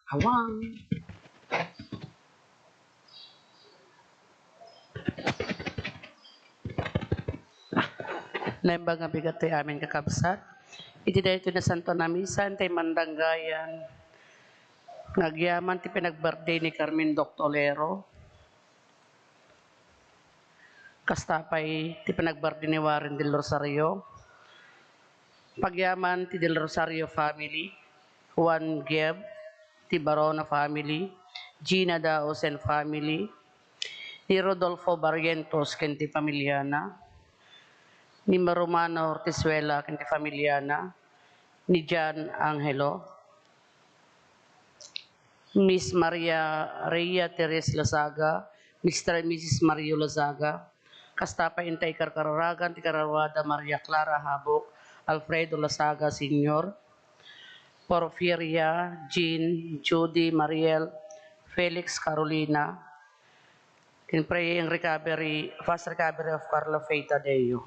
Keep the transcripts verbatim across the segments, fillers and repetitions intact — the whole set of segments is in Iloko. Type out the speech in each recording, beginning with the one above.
Awang. Naimbag nga bigat ti amin, kakabsat. Iti daytoy nasantoan a misa, intay mandanggayan nga agyaman ti pinag-birthday ni Carmen Doctolero. Kasta pay ti pinag-birthday ni Warren Del Rosario. Pagyaman ti Del Rosario family, Juan Gieb, ti Barona family, Gina Daos and family, ni Rodolfo Barrientos ken ti familiana, ni Marumana Hortizuela ken ti familiana, ni John Angelo, Miss Maria Rhea Teres Lazaga, Mister and Missus Mario Lazaga, kasta pay intay karkararagan ti kararuada Maria Clara Habok, Alfredo Lazaga Senior, Porfiria, Jean, Judy, Mariel, Felix, Carolina, in praying recovery, fast recovery of Carlo Faye Tadeo.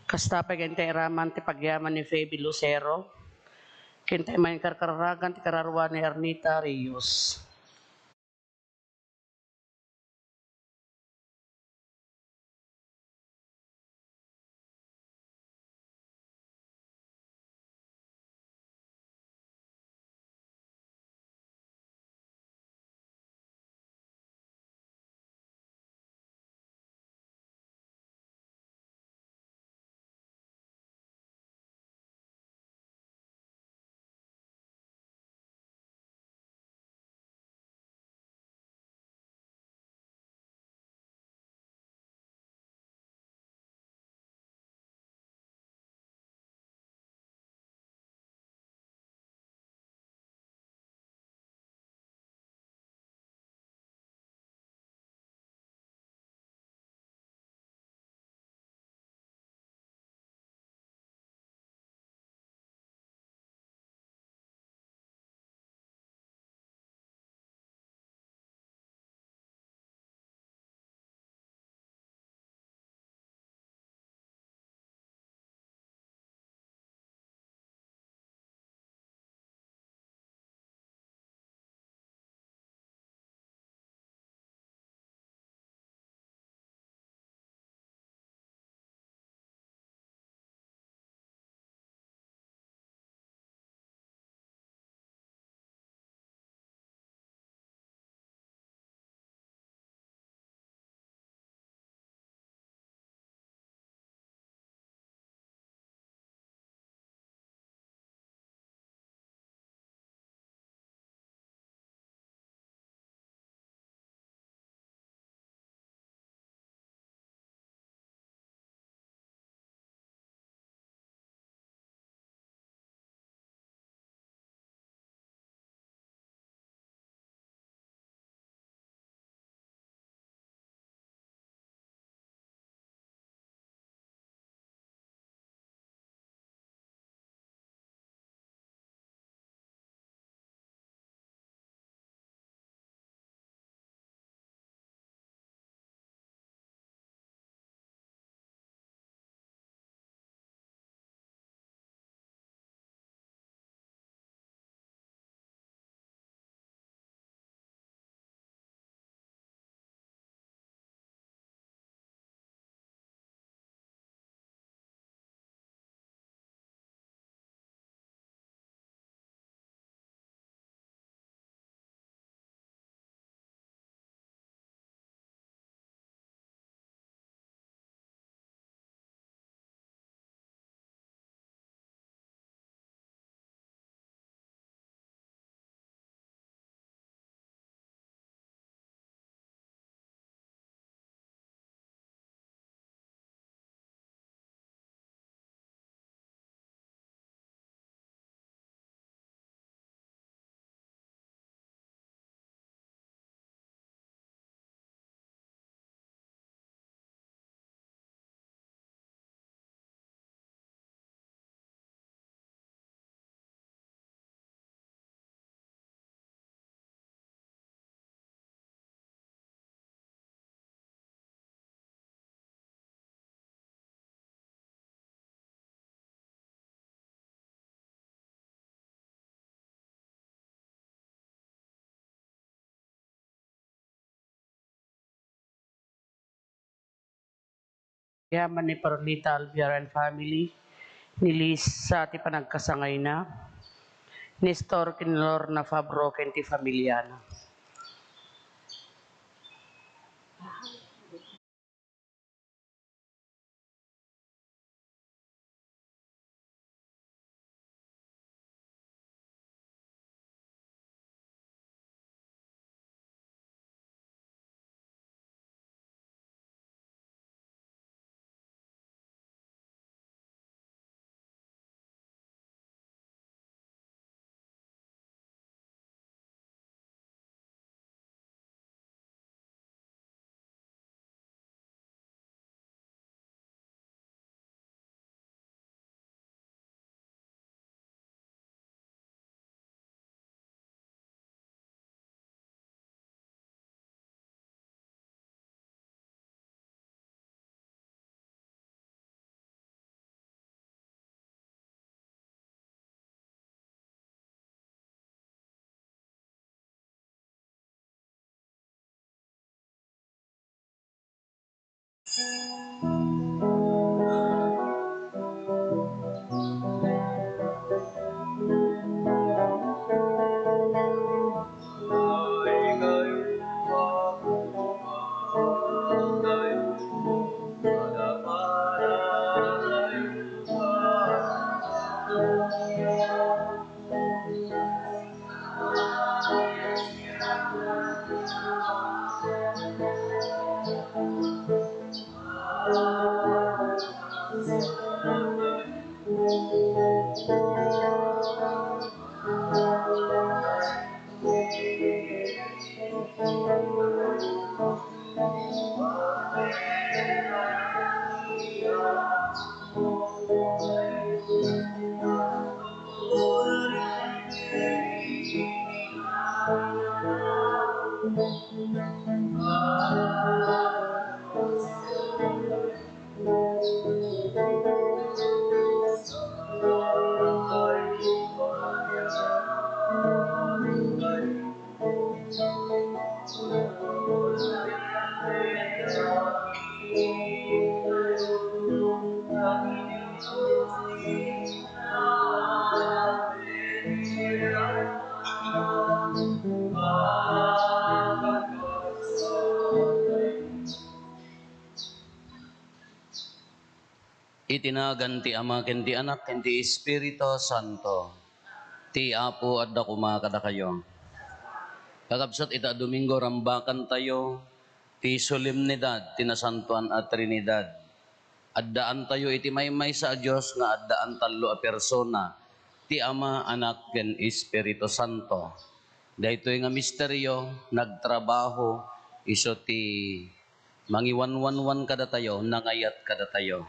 Kasta pay ket intay iraman ti pagyaman ni Feby Lucero, ken intay manen karkararagan ti kararua ni Ernita Rios. Yaman ni Perlita Albiar and family, ni Lisa ti panagkasangayna, Nestor ken Lorna Fabro ken ti familiana. Iti nagan ti Ama, ken ti Anak, ken ti Espiritu Santo. Ti Apo adda koma kadakayo. Kakabsat, ita Domingo, rambakantayo ti solemnidad ti Nasantoan a Trinidad. Addaantayo iti maymaysa a Dios nga addaan tallo a persona, ti Ama, Anak, ken Espiritu Santo. Daytoy nga misterio, nagtrabaho, isu ti mangiwanwanwan kadatayo, nangayat kadatayo.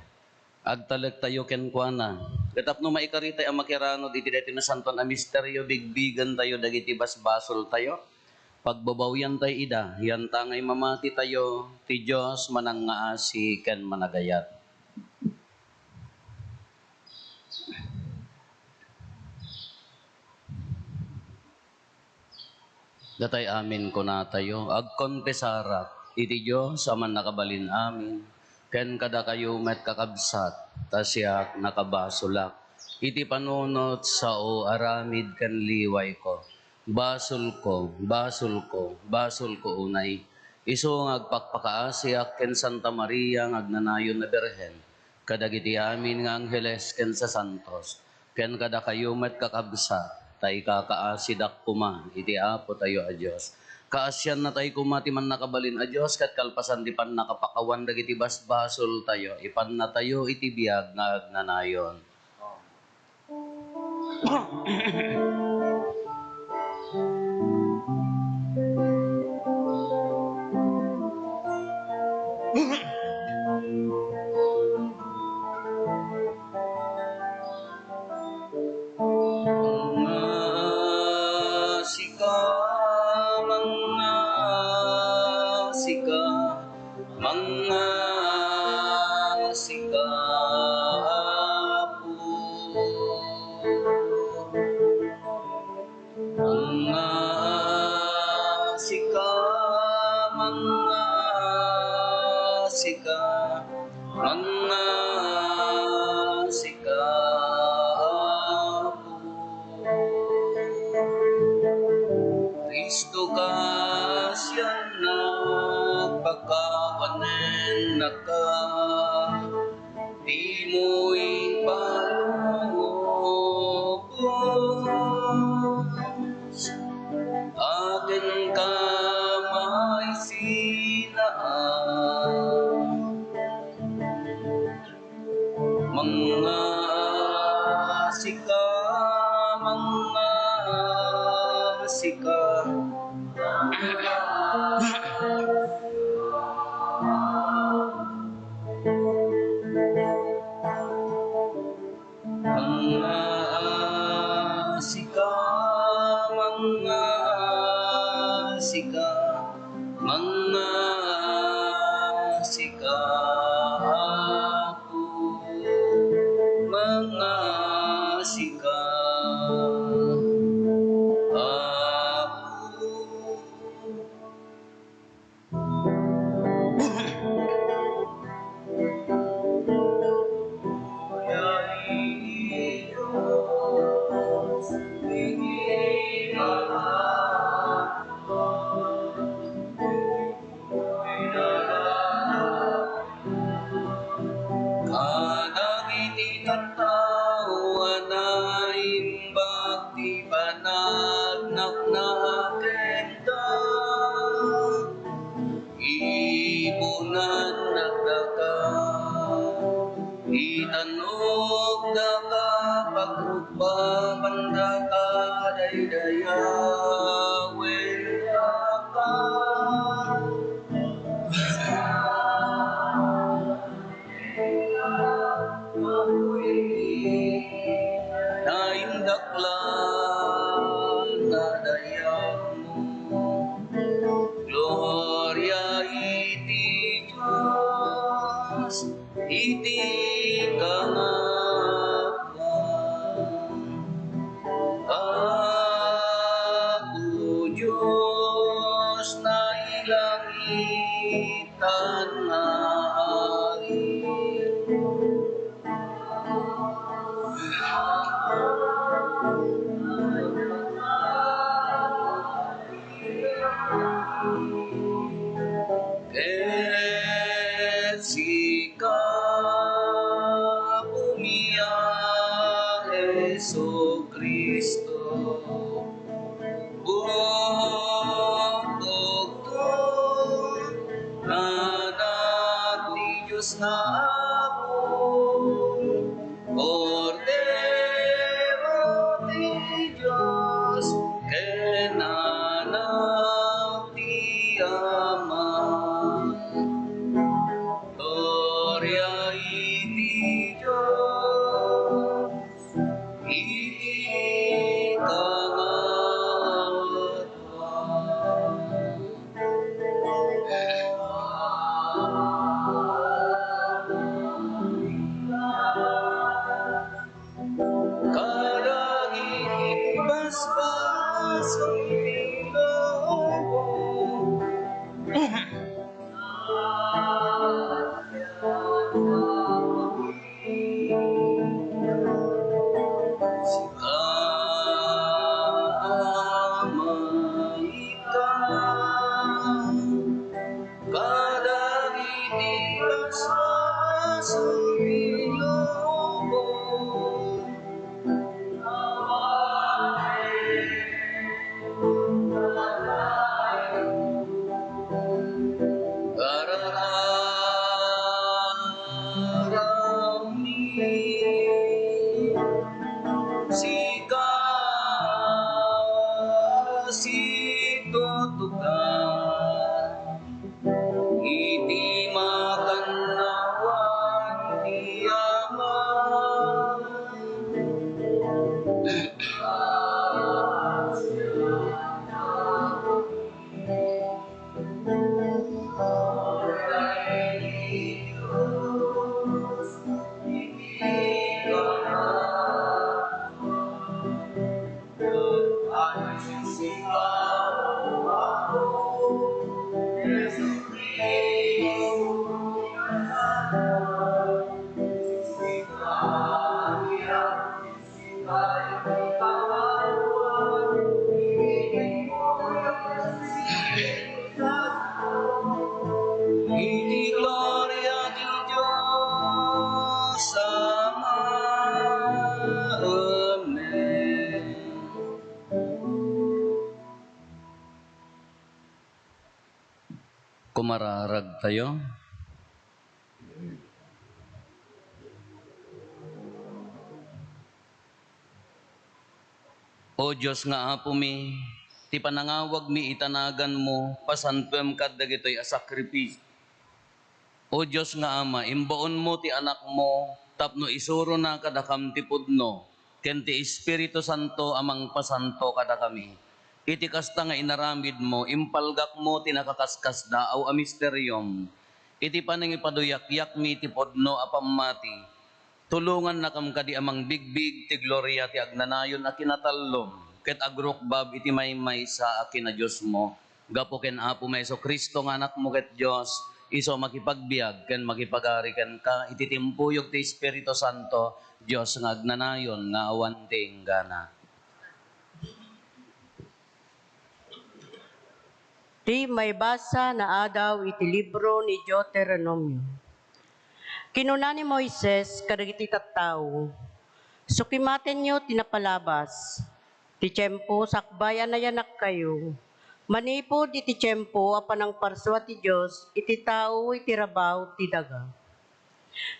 Agtalektayo kenkuana. Ket tapno maikaritayo a makiranud iti daytoy nasantoan a misterio, bigbigentayo dagiti basbasoltayo. Pagbabawiantayo ida, yanta nga imamatitayo ti Dios manangngaasi ken managayat. Datay amin kunatayo, agkonfesarak iti Dios a Mannakabalin-amin, ken kadakayo met, kakabsat, ta siak nakabasolak iti panunot sao, aramid ken liwayko. Basolko, basolko, basolko unay. Isu nga agpakpakaasiak ken Santa Maria nga agnanayon a Birhen, kadagiti amin nga angheles ken sasantos, ken kadakayo met, kakabsat, ta ikakaasidak koma iti Apotayo a Dios. Kaasiannatayo koma ti Mannakabalin a Dios, ket kalpasan ti pannakapakawan dagiti basbasoltayo, ipannatayo iti biag nga agnanayon. Mangngasika, mangngasika, mangngasika, Apo. Mangngasika, mangngasika, Mangngaasika, Apo. Kristo, kasian nagpakawanennaka, dimo ipalubos. Akin ka maisinaan. Mangngaasika, mangngaasika, mangngaasika, mangngaasika, mangngaasika, Apo, mangngaasika, Apo. Kadagiti tattao a naimbag ti panagnakanada kenka, ibunan dagdaka, itannogdaka, pagrubbaandaka, daydayawendaka. Naindaklan a dayagmo. Gloria iti Dios iti kangatoan. Apo Dios, nailangit tan naari. Ket sika, Apomi a Jesu-Cristo, Buktogto nga Anak ti Dios nga Apo, Kordero ti Dios, ken Anak ti Ama. Gloria iti Dios iti kangatoan. Kadagiti basbasol ti lubong. Sika, Ama, ika, kadagiti basbasol ti lubong. Karararamni, sika situtukan iti makannawan ti Ama. Mararagtayo. O Dios nga Apomi, ti panangawagmi ita naganmo, pasantuem kad dagitoy a sakripisio. O Dios nga Ama, imbaonmo ti Anakmo tapno isurona kadakam ti pudno ken ti Espiritu Santo a mangpasanto kadakami. Iti kasta nga inaramidmo, impalgakmo ti nakaskasdaaw a misteriom. Iti panangipaduyakyakmi ti pudno a pammati, tulongannakam kadi a mangbigbig ti gloria ti agnanayon a kinatallom, ket agrukbab iti maymaysa a kinadiosmo. Gapu ken Apomi Jesu-Cristo nga Anakmo ket Dios, isu a makipagbiag ken makipagari kenka iti timpuyog ti Espiritu Santo, Dios nga agnanayon nga awan ti inggana. Ti maibasa naadaw iti libro ni Deuteronomio. Kinuna ni Moises kadagiti tattao, "Sukimatenyo ti napalabas. Ti tiempo sakbay a nayanakkayo, manipud iti tiempo a panangparsua ti Dios iti tao iti rabaw ti daga.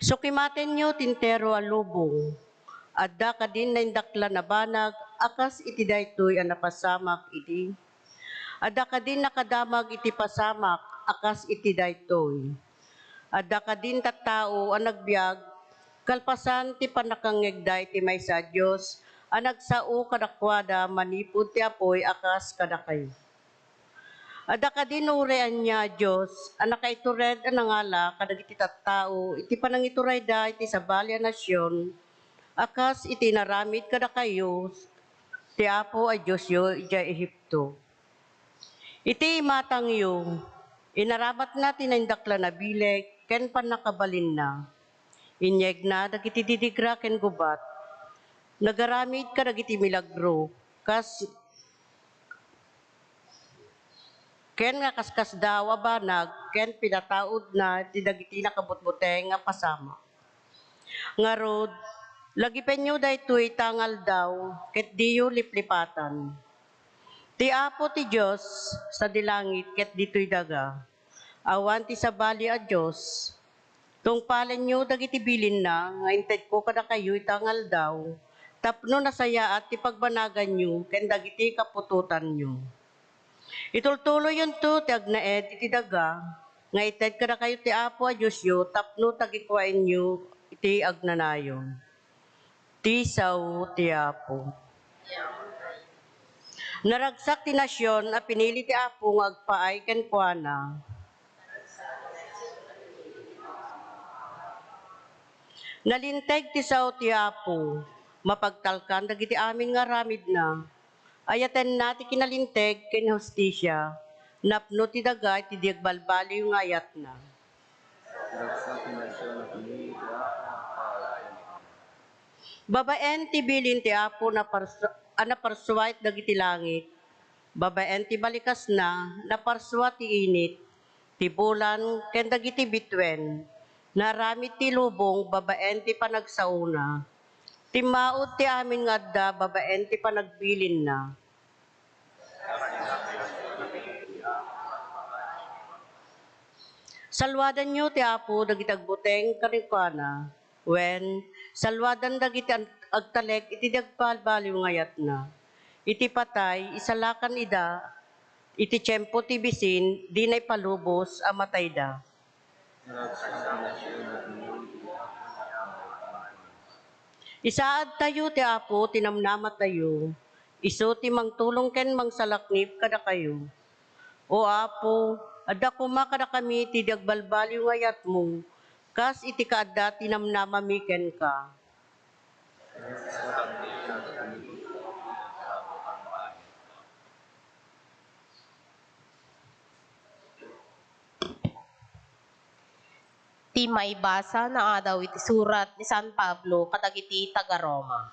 Sukimatenyo ti entero a lubong. Adda kadin naindaklan a banag a kas iti daytoy a napasamak idi? Adda kadin nakadamag iti pasamak a kas iti daytoy? Adda kadin tattao a nagbiag kalpasan ti pannakangngegda iti maysa a dios a nagsao kadakuada manipud ti apuy a kas kadakayo? Adda kadin uray ania a dios a nakaitured a nangala kadagiti tattao iti panangiturayda iti sabali a nasion a kas iti inaramid kadakayo ti Apo a Diosyo idiay Egipto? Iti imatangyo, inaramatna ti naindaklan a bileg ken pannakabalinna. Inyegna dagiti didigra ken gubat. Nagaramid kadagiti milagro, kas, ken nakaskasdaaw a banag, ken pinataudna ti dagiti nakabutbuteng a pasamak. Ngarud, lagipenyo daytoy ita nga aldaw, ket diyo liplipatan. Ti Apo ti Dios, sadi langit ket ditoy daga, awan ti sabali a dios. Tungpalenyo dagiti bilinna nga intedko kadakayo ita nga aldaw, tapno nasayaat ti pagbanaganyo ken dagiti kaputotanyo. Itultuloyonto ti agnaed iti daga nga ited kadakayo ti Apo a Diosyo tapno tagikuaenyo iti agnanayon. Ti sao ti Apo. Naragsak ti nasion a pinili ti Apo nga agpaay kenkuana. Nalinteg ti sao ti Apo, mapagtalkan dagiti amin nga aramidna. Ayatenna ti kinalinteg ken hustisia, napno ti daga iti di agbalbaliw nga ayatna. Babaen ti bilin ti Apo naparsu-, a naparsuait dagiti langit, babaen ti balikasna, naparsua ti init, ti bulan, ken dagiti bituen. Naaramid ti lubong babaen ti panagsaona. Timmaud ti amin nga adda babaen ti panagbilinna. Salwadanyo ti Apo dagiti agbuteng kenkuana, wen, salwadan dagiti ag-, agtalek iti di agbalbaliw nga ayatna. Iti patay, isalakan ida, iti tiempo ti bisin, dina ipalubos a matayda. Isaadtayo ti Apo ti namnamatayo, isu ti mangtulong ken mangsalaknib kadakayo. O Apo, adda koma kadakami ti di agbalbaliw nga ayatmo, kas iti kaadda ti namnamami kenka. Ti maibasa naadaw iti surat ni San Pablo kadagiti taga-Roma.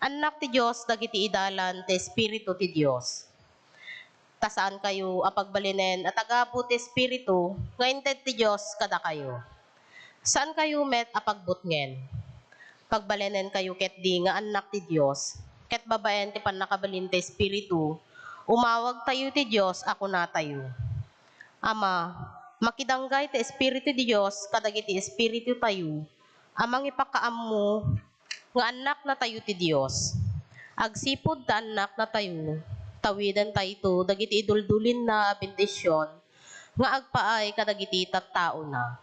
Annak ti Dios dagiti idalan ti Espiritu ti Dios. Ta saankayo a pagbalinen a tagabu ti Espiritu nga inted ti Dios kadakayo. Saankayo met a pagbutngen. Pagbalinenkayo ketdi nga annak ti Dios, ket babaen ti pannakabalin ti Espiritu, umawagtayo ti Dios a kunatayo, Ama, makidanggay ti Espiritu ti Dios kadagiti espiritutayo a mangipakaammo nga annaknatayo ti Dios. Agsipud ta annaknatayo, tawidentayto dagiti iduldulinna a bendision nga agpaay kadagiti tattaona.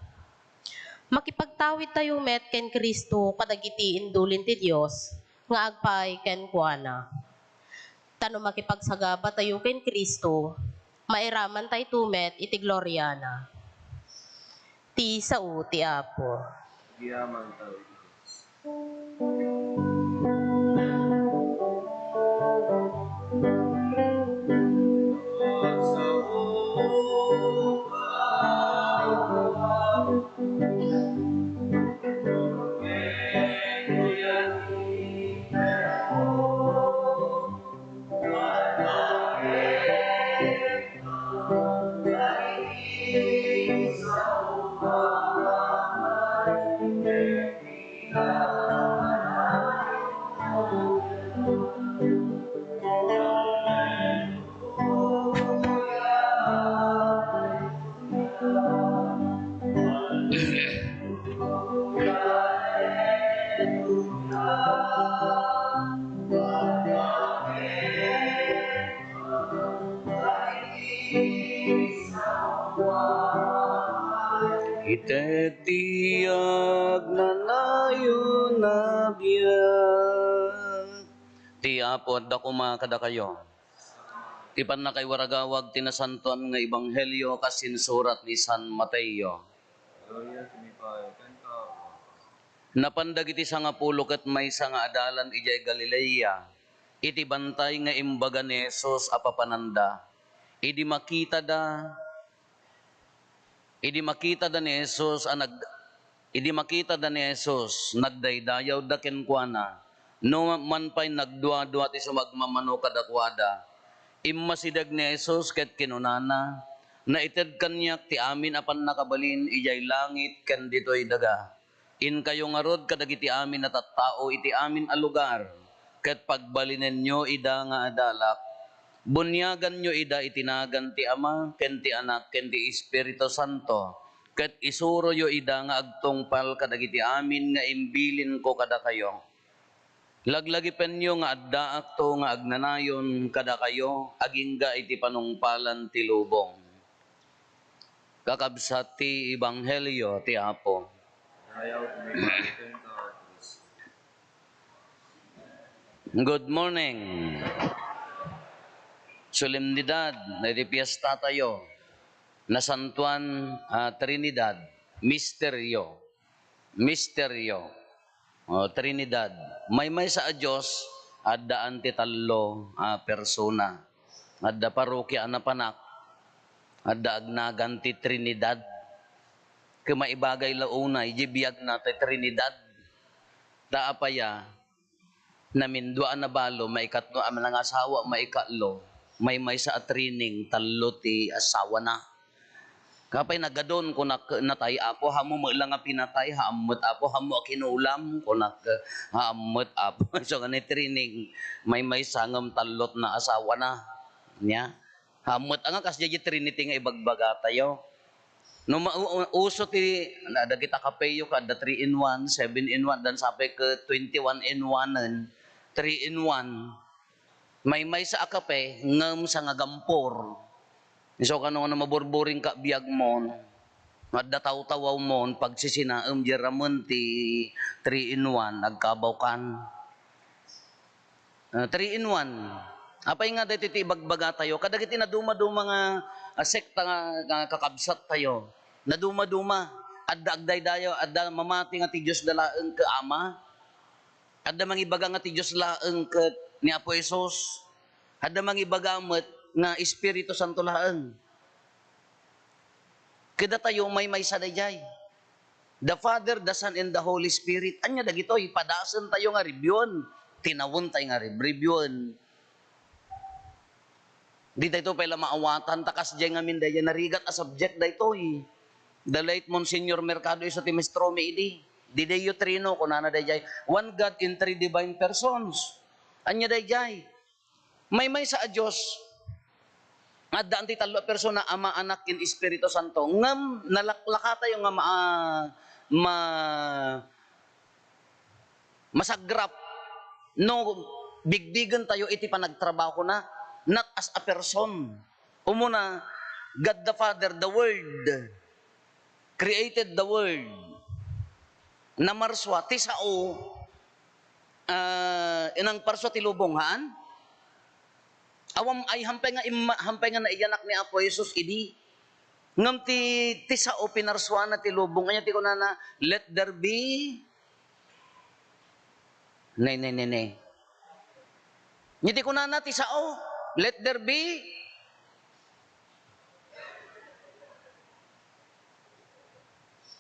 Makipagtawidtayo met ken Cristo kadagiti indulin ti Dios nga agpaay kenkuana. Ta no makipagsagabatayo ken Cristo, mairamantayto met iti gloriana. Ti sao ti Apo. Yaman tayo. Ited ti agnanayon a biag. Ti Apo adda koma kadakayo. Ti pannakaiwaragawag ti nasantoan nga ebanghelio kas insurat ni San Mateo. Gloria kenka, Apo. Napan dagiti sangapulo ket maysa nga adalan idiay Galilea, iti bantay nga imbaga ni Jesus a papananda. Idi makitada, idi makitada ni Jesus a nag-, idi makitada ni Jesus, nagdaydayawda kenkuana. No man pay nagduadua ti sumagmamano kadakuada, immasideg ni Jesus ket kinunana, "Naited kaniak ti amin a pannakabalin idiay langit ken ditoy daga. Inkayo ngarud kadagiti amin a tattao iti amin a lugar, ket pagbalinenyo ida nga adalak. Buniaganyo ida iti nagan ti Ama, ken ti Anak, ken ti Espiritu Santo, ket isuroyo ida nga agtungpal kadagiti amin nga imbilinko kadakayo. Laglagipenyo nga addaakto nga agnanayon kadakayo agingga iti panungpalan ti lubong." Kakabsat ti ebanghelio ti Apo. Good morning. Solemnidad, iti piesta tayo. Nasantuan a Trinidad, misteryo. Misteryo. O, Trinidad. Maymaysa a Dios, addaan ti tallo a persona. Adda parrokia a napanak. Adda agnagan ti Trinidad. Ket maibagay la unay, di biagna ti Trinidad. Ta apaya, namindua a nabalo, maikatlo a nangasawa, maikatlo, maymaysa a trining, tallo ti asawana. Kapay nagadon, kunak, "Natay, Apo, haanmo met la nga pinatay, haanmo met, Apo, haanmo a kinulam," kunak, "Haanmo met, Apo." So, nga ni trining, maymaysa ngem tallo ti asawana. Nia? Haanmo met nga kasdiay Trinity nga ibagbagatayo. No ma-, u-, u-, uso ti, na, dagita kapeyo ka, adda three in one, seven in one, dan sapay ket twenty-one in one-en, three in one. Maymaysa a kape, ngem sangagampor. Isu kano nga no maburburing ka biag mon, adda tawtawawmon, pagsisinaem, di ramen ti three in one, agkabawkan. Ah, three in one. Apay nga daytoy ti ibagbagatayo kadagiti nadumaduma nga, ah, sekta nga, nga kakabsattayo? Nadumaduma, adda agdaydayaw, adda mamati nga ti Dios da laeng ket Ama. Adda mangibaga nga ti Dios laeng ket ni Apo Jesus. Adda mangibaga met nga Espiritu Santo laeng. Kadatayo, maymaysa daydiay. The Father, the Son, and the Holy Spirit. Ania dagitoy? Padasentayo nga reviewon. Tinawentayo nga re-, reviewon. Di daytoy pay la maawatan, ta kasdiay ngamin daydiay narigat a subject daytoy. The late Monsignor Mercado isu ti maestromi idi. Didiotrino, kunana daydiay, "One God in three divine persons." Ania daydiay? Maymaysa a Dios. Addaan ti tallo a persona, Ama, Anak, ken Espiritu Santo. Ngem nalaklakatayo nga ma-, ma-, masagrap no bigbigen tayo iti panagtrabahona, not as a person. Umuna, God the Father, the Word, created the world. Namarsua, ti sao, ah, inang parsua ti lubong, haan? Awan ay hampay nga imma-, hampay nga naiyanak ni Apo Jesus idi. Ngem ti, ti sao pinarsuana ti lubong. Ania ti kunana, "Let there be." Nay, nay, nay, nay. Ania ti kunana ti sao, "Let there be"?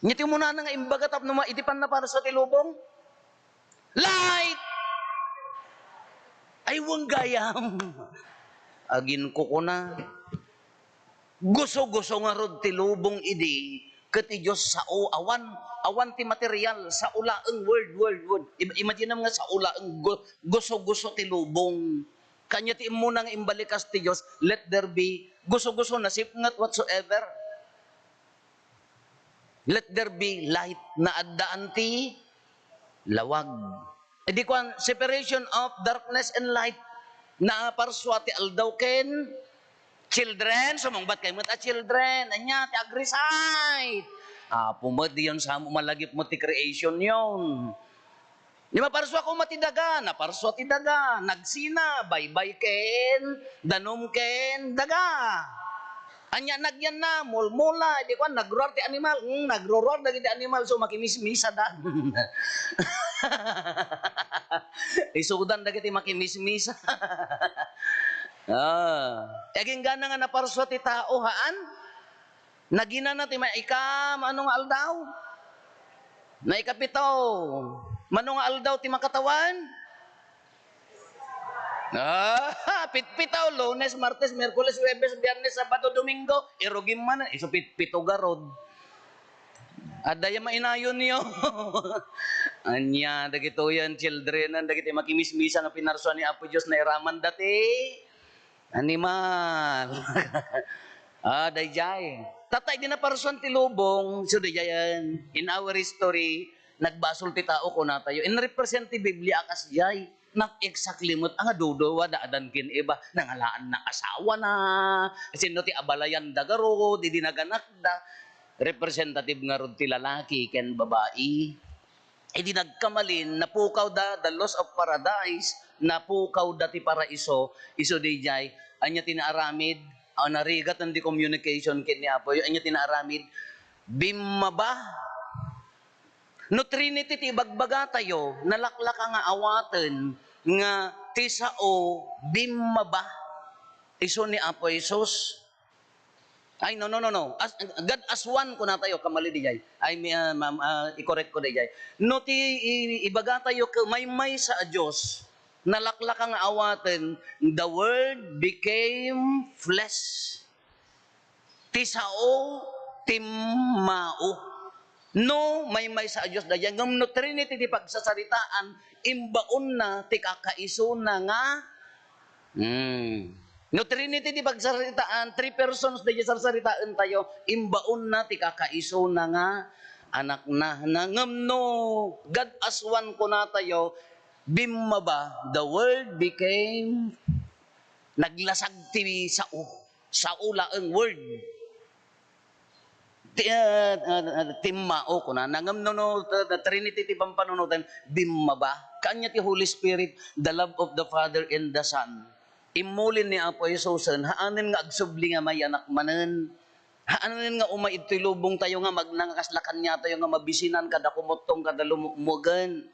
Ania ti umunana nga imbaga tapno ma-, iti pannaparsua ti lubong? Light! Ay, wen gayam. Aginkukuna. Guso-guso ngarud ti lubong idi, ket ti Dios sao, awan, awan ti material, sao laeng, word, word, word. Im-, imaginem nga sao laeng, gu-, guso-guso ti lubong. Kanya ti immuna nga imbalikas ti Dios, "Let there be." Guso-guso, nasipnget, whatsoever. "Let there be light." Naaddaan ti lawag. Idi kuan, separation of darkness and light. Naparsua ti aldaw ken children. Sumungbat kayo met a children. Ania ti ag-recite? Apo met, diyon sa mo malagip mo ti creation yon. Di maparsua koma ti daga, naparsua ti daga, nagsina, baybay ken, danum ken, daga. Ania nagyanna, mulmula, di kuan, nagruar ti animal, hmm, nagruruar dagiti animal, so makimismisa da. Isudan dagiti makimismisa. Ah, aginggana nga naparsua ti tao, haan? Naginana ti maika-, mano nga aldaw? Maikapito. Mano nga aldaw ti makatawan? Ah, pitpito, Lunes, Martes, Miyerkules, Huwebes, Biyernes, Sabado, Domingo, irugim man, isu pitpito garud. Adda ya mainayonyo. Ania, dagitoyan, children, dagiti makimismisa nga pinarsua ni Apo Dios, nairaman dati. Animal. Ah, dayjay. Tatta, idi naparsuan ti lubong, so dayjayen, in our history, nagbasol ti tao, kunatayo. In represent ti Biblia a kasjay. Nak exactly met, nga duduwa, da Adan ken Eva, nangalaan na asawa na. Sino ti abalayan da garud, idi naganakda. Representative ngarud ti lalaki ken babai. Idi nagkamalin, napukawda, the loss of paradise, napukawda ti paraiso, isu dayjay, ania ti naaramid? Ah, narigat ti communication ken ni Apo, ania ti naaramid? Bimmaba. No Trinity ti ibagbagatayo, nalaklaka nga awaten nga ti sao, bimmaba. Isu ni Apo Jesus. Ay, no, no, no, no. As, God as one, kunatayo, kamali dayjay. Ay, mi-, ah, ma'am, ah, i-correct ko dayjay. No ti i-, ibagatayo ket maymaysa a Dios, nalaklaka nga awaten, the Word became flesh. Ti sao, timmao. No, maymaysa a Dios dayjay, ngem no Trinity ti pagsasaritaan, imbaonna ti kakaisuna nga Hmm. No Trinity ti pagsasaritaan, three persons dayjay sarsaritaentayo, imbaonna ti kakaisuna nga Anakna. Na, ngem no God as one kunatayo, bimmaba, the Word became, naglasag ti sao. Sao laeng, Word. Ti, ah, ah, ah, timmao, kunana. Ngem no, no, the, the Trinity ti pampanunoten, bimmaba. Kaanya ti Holy Spirit, the love of the Father and the Son. Immulin ni Apo Jesusen, haanen nga agsubli nga mayanak manen. Haanen nga umay idtoy lubongtayo nga magnanga kasla kaniatayo nga mabisinan kada kumuttong, kada lumukmugen.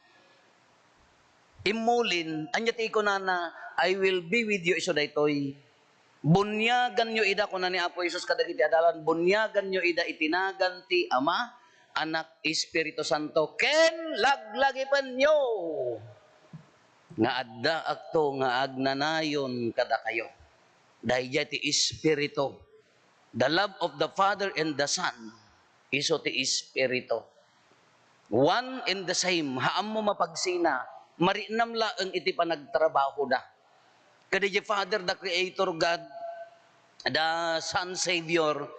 Immulin, ania ti kunana, "I will be with you," isu daytoy. Bunyaganyo ida, kuna ni Apo Jesus kadagiti adalan, bunyaganyo ida iti nagan ti Ama, Anak, Espiritu Santo, ken laglagipenyo nga addaakto nga agnanayon kadakayo. Daydiay ti Espiritu. The love of the Father and the Son, isu ti Espiritu. One and the same, haanmo mapagsina, mariknam laeng iti panagtrabahoda. Kadi di Father, the Creator God, the Son Savior,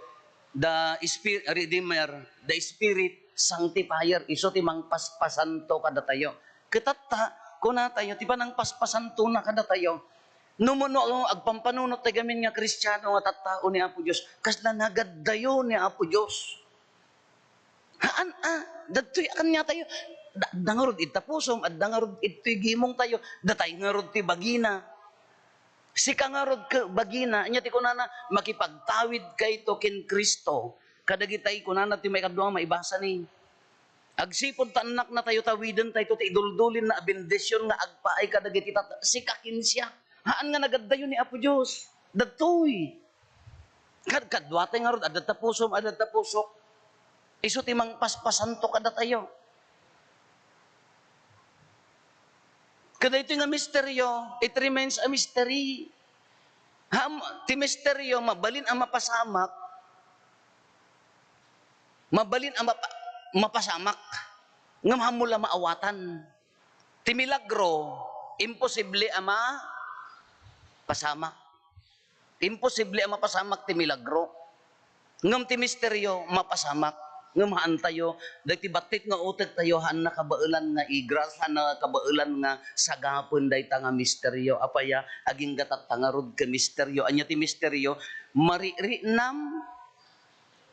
the Spirit, Redeemer, the Spirit Sanctifier, isu ti mangpaspasanto kadatayo. Ket tatta, kunatayo, ti panangpaspasantona kadatayo. No, no, no, agpampanunot ti gamin nga Kristiano nga tattao ni Apo Dios, kasla nagaddayo ni Apo Dios. Haan a, dagtoy a kaniatayo. Da-, adda ngarud ita pusom, adda ngarud itoy gimongtayo, datay ngarud ti bagina. Sika ngarud ket bagina, ania ti kunana, makipagtawidkayto ken Cristo. Kadagitay kunana ti maikadua nga maibasa ni. Agsipud ta annaknatayo, tawidentatto ti iduldulinna a bendision nga agpaay kadagiti tat-, sika ken siak. Haan nga nagaddayo ni Apo Dios. Dagtoy. Kad-, kaduatay ngarud, adda ta pusom, adda ta pusok. Isu ti mangpaspasanto kadatayo. Kadaytoy nga misterio, it remains a mystery. Ham-, ti misterio, mabalin a mapasamak, mabalin a mapa-, mapasamak, ngem hammo la maawatan. Ti milagro, imposible a mapasamak. Imposible a mapasamak ti milagro. Ngem ti misterio, mapasamak. Ngem haantayo, dagiti battit nga utektayo, haan nakabaelan nga igras, haan nakabaelan nga sagapen dayta nga misterio. Apay a, agingga tatta ngarud ket misterio. Ania ti misterio? Mariknam,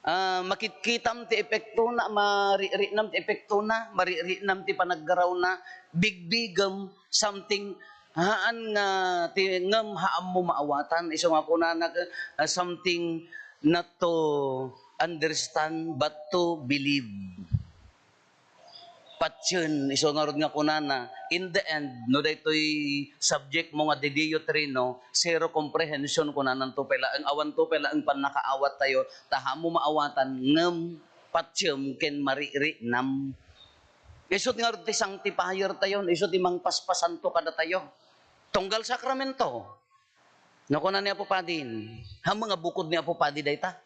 ah, makitkitam ti epektona, mariknam ti epektona, mariknam ti panaggarawna, bigbigem, something, haan nga ti, ngem haanmo maawatan. Isu nga kunana, ah, something not to understand but to believe. Patien, isu ngarud nga kunana, in the end, no daytoy subject mo nga Dei Dio Trino, zero comprehension kunananto pay laeng, awanto pay laeng pannakaawat tayo, ta haanmo maawatan, ngem patiem ken mariknam. Isu ngarud ti sanctifier tayo, isu ti mangpaspasanto kadatayo. Tunggal sakramento. No, kuna ni Apo Padi, haan nga bukod ni Apo Padi dayta.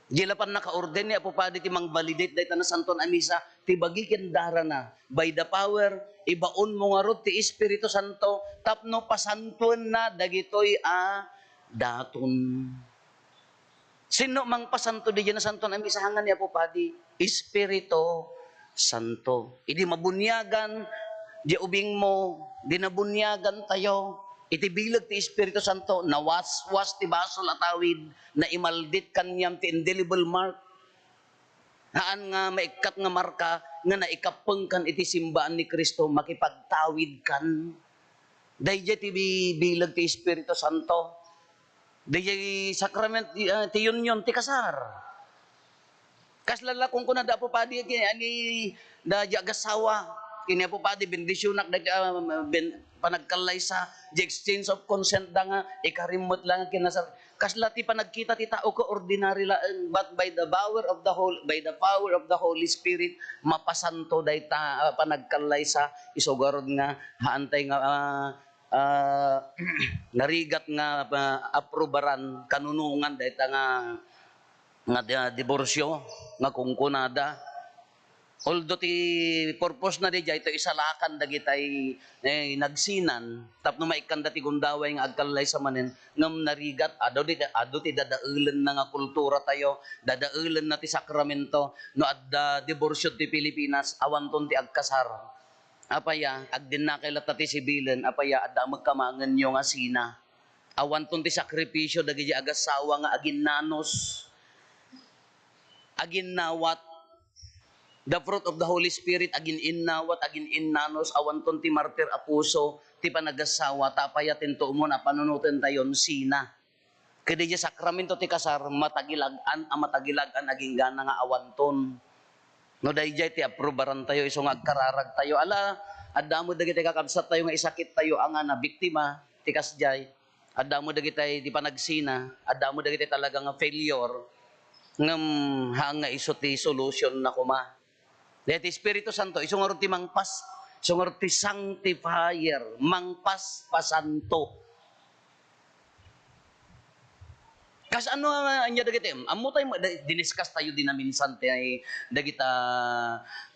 Di la pannakaorden ni Apo Padi ti mangbalidate dayta Nasantoan a Misa, ti bagi ken darana, by the power, ibaonmo ngarud ti Espiritu Santo, tapno pasantoenna dagitoy a daton. Sinno mangpasanto diay Nasantoan a Misa? Haan nga ni Apo Padi, Espiritu Santo. Idi mabuniagan diay ubingmo, di nabuniagan tayo, iti bileg ti Espiritu Santo, nawaswas ti basol a tawid, naimaldit kaniam ti indelible mark. Haan nga maikkat nga marka nga naikappengkan iti simbaan ni Cristo, makipagtawidkan. Daydiay ti bi-, bileg ti Espiritu Santo. Daydiay sakrament, ah, ti union, ti kasar. Kasla la kunkunada Apo Padi, ti, ani, da, di agassawa. Ken ni Apo Padi, bendisionak da, ah, ben-, panagkallaysa, di exchange of consent da nga, ikarim met la nga kinasar-, kasla ti panagkita ti tao ket ordinary laeng, but by the power of the Hol-, by the power of the Holy Spirit, mapasanto dayta, ah, panagkallaysa, isu ngarud nga, haantay nga, ah, ah, narigat nga, ah, aprubaran, kanunongan dayta nga, nga di-, diborsio, nga kunkunada. Although ti purpose na diay, to isalakan dagitay, eh, nagsinan, tapno maikkanda ti gundaway nga agkallaysa manen, ngem narigat, adu ti, adu ti dadaelenna nga kultura tayo, dadaelenna ti sakramento, no adda diborsio ti Pilipinas, awanton ti agkasar. Apay a, agdinnakay latta ti sibilen, apay a, adda met kamangenyo nga sina. Awanton ti sakripisio dagiti agassawa nga aginnanos, aginnawat. The fruit of the Holy Spirit, agin-innawat, agin-innanos, awanton ti martir a puso, ti panagassawa, ta apay a tinto umuna panunotentayon sina. Ket idiay sakramento ti kasar, matagilag-an a matagilag-an agingga na nga awanton. No daydiay ti aprubarantayo isu nga agkararagtayo. Ala, adda met dagiti kakabsattayo nga isakittayo a nga nabiktima ti kasdiay. Adda met dagitay ti panagsina, adda met dagitay talaga nga failure. Ngem haan nga isu ti solution na koma. Dayta ti Espiritu Santo, isu ngarud ti mangpas-, isu ngarud ti sanctifier, mangpaspasanto. Kasano nga ania dagiti, ammo tayo, da-, diniscuss tayo dina minsan ti ay dagita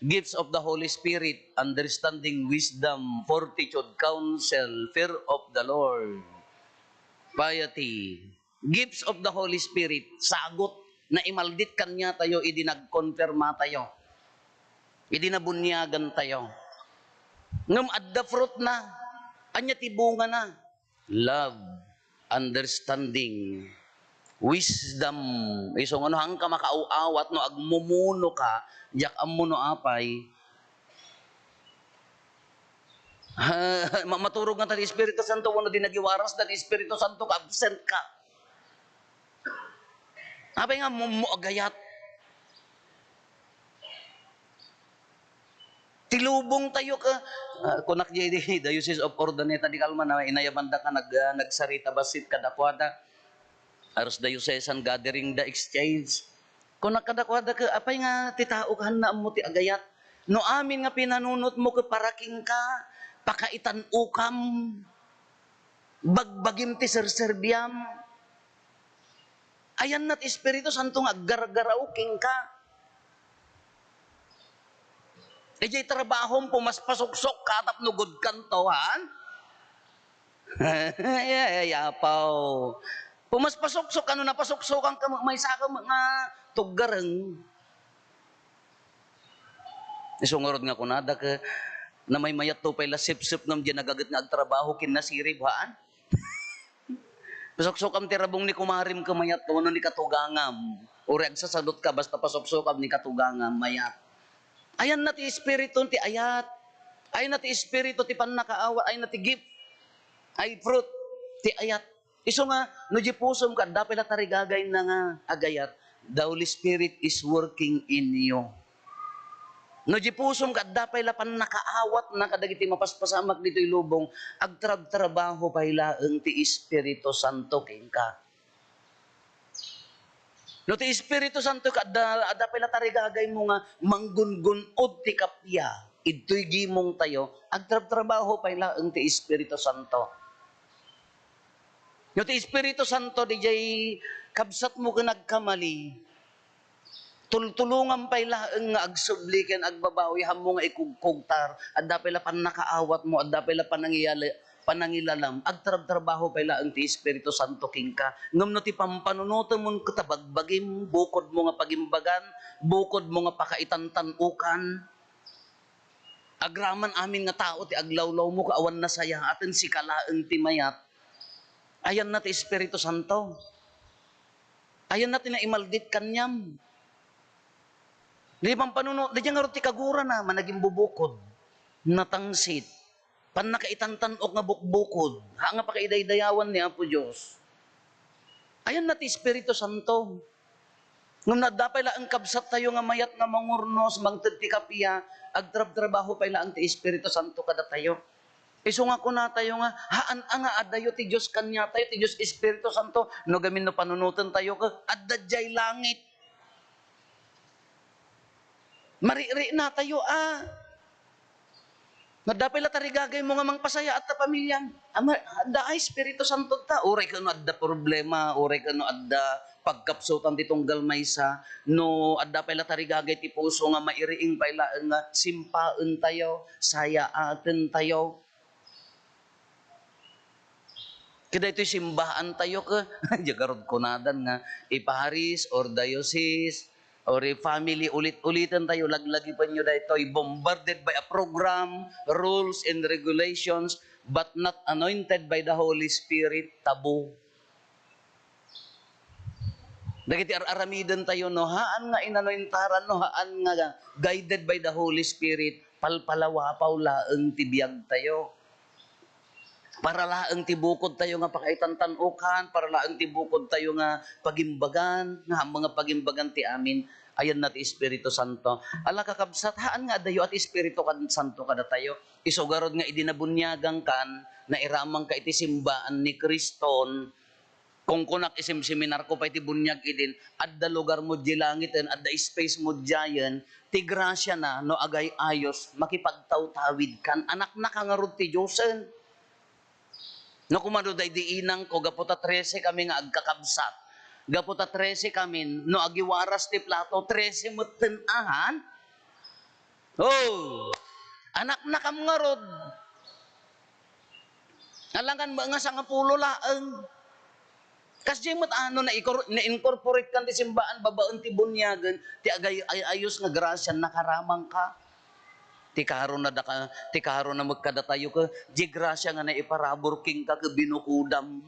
gifts of the Holy Spirit, understanding, wisdom, fortitude, counsel, fear of the Lord. Piety. Gifts of the Holy Spirit. Sagut. Naimaldit kaniatayo idi nagkonfirmatayo. Idi nabuniagantayo. Ngem adda fruit na. Ania ti bunga na? Love, understanding, wisdom. Isu nga no, haanka makaaw-awat no agmumuno ka, diak ammo no apay. Ma-, maturog nga ta ti Espiritu Santo, wenno di nagiwaras ta ti Espiritu Santo, ka absent ka. Apay nga ammo agayat? Ti lubong tayo ka, ah, kunak di, di Diocese of Urdaneta de Calma na inayabanda ka nag-, ah, nagsarita bassit kadakuada. Aros diocesan gathering da exchange. Kunak kadakuada ka, apay nga ti tao ka, haanna ammo ti agayat? No amin nga pinanunotmo ka para kenka, pakaitan-okam, bagbagim ti serserbiam. Ayanna ti Espiritu Santo nga aggargaraw kenka. Idiay trabahom, pumaspasuksok ka tapno gudkanto, han? Ay, ay, apaw. Pumaspasuksok, ano, napasuksokam ka, maysa ka nga tuggareng. Isu ngarud nga kunada ka, namaymayatto pay la sipsipnam diay nagaget nga agtrabaho ken nasirib, haan? Pasuksokam ti rabong ni kumarem ka, mayat ka, wenno ni katugangam. Uray agsasalot ka, basta pasuksokam ni katugangam, mayat. Ayanna ti Espiritu ti ayat. Ayanna ti Espiritu ti pannakaawat. Ayanna ti gift. Ay fruit ti ayat. Isu nga, no di pusom ka, adda pay la tarigagayna nga agayat. The Holy Spirit is working in you. No di pusom ka, adda pay la pannakaawatna kadagiti mapaspasamak ditoy lubong, agtrabtrabaho pay laeng ti Espiritu Santo kenka. No ti Espiritu Santo ka, adda, adda pay la tarigagaymo nga manggungun-od ti kappia, idtoy gimongtayo, agtrabtrabaho pay laeng ti Espiritu Santo. No ti Espiritu Santo, didiay kabsatmo ken nagkamali, tultulongam pay laeng nga agsubli ken agbabawi, haanmo nga ikugkugtar, adda pay la pannakaawatmo, adda pay la panangiyali-, panangilalam, agtrabtrabaho pay laeng ti Espiritu Santo kenka. Ngem no ti pampanunotemon ket ta bagbagim, bukodmo nga pagimbagan, bukodmo nga pakaitantan-okan, agraman amin nga tao ti aglawlawmo ket awan nasayaaten, sika laeng ti mayat. Ayanna ti Espiritu Santo. Ayanna ti naimaldit kaniam. Di pampanuno, di ngarud ti kagurana, managimbubukod, natangsit, pannakaitantan-ok nga bukbukod, ha nga pakaidaydayawan ni Apo Dios. Ayanna ti Espiritu Santo. Ngem no adda pay laeng kabsattayo nga mayat nga mangurnos, mangted ti kappia, agtrabtrabaho pay laeng ti Espiritu Santo kadatayo. Isu nga kunatayo nga, haan a nga adayo ti Dios kaniatayo, ti Dios Espiritu Santo, no gamin no panunotentayo, ket adda diay langit. Mariknatayo a. No adda pay la tarigagaymo nga mangpasayaat ta pamiliam. Ama, adda ay Espiritu Santo ta. Uray ket no adda problema, uray ket no adda pagkapsutan ti tunggal maysa, no adda pay la tarigagay ti puso nga mairiing pay laeng nga simpaentayo, sayaatentayo. Ket daytoy simbaantayo ket, diay garud kunadan nga iparis or diocese or family, ulit-uliten tayo, laglagipen nyo daytoy, bombarded by a program, rules, and regulations, but not anointed by the Holy Spirit, tabu. Dagiti ar-aramiden tayo, no haan nga inanointaran, no haan nga guided by the Holy Spirit, palpalawapaw laeng ti biag tayo. Para laeng ti bukod tayo nga pakaitantan-okan, para laeng ti bukod tayo nga pagimbagan, nga mga pagimbagan ti amin. Ayanna ti Espiritu Santo. Ala, kakabsat, haan nga adayo a ti Espiritu kad-, Santo kadatayo. Isu garud nga idi nabuniagan kan, nairaman ka iti simbaan ni Kriston, kungkunak, isimsiminar ko pay ti buniag idin, adda lugar mo di langiten, adda space mo diayen, ti grasia na, no agay-ayos, makipagtawtawid kan. Anakna ka ngarud ti Diosen. No kumano daydi inang ko, gapu ta trese kami nga agkakabsat. Gapu ta trese kami, no agiwaras ti plato, trese metten ahan. Oh, anakna kam ngarud. Alangan mo nga sangapulo laeng. Kasdiay met a no naikor-, na-incorporate kan ti simbaan babaen ti buniagen, ti agay-, ay-, ayos nga grasia, nakaramangka. Ti karona daka-, ti karona met kadatayo ket, di grasia nga naiparabur kenka ket binukodam.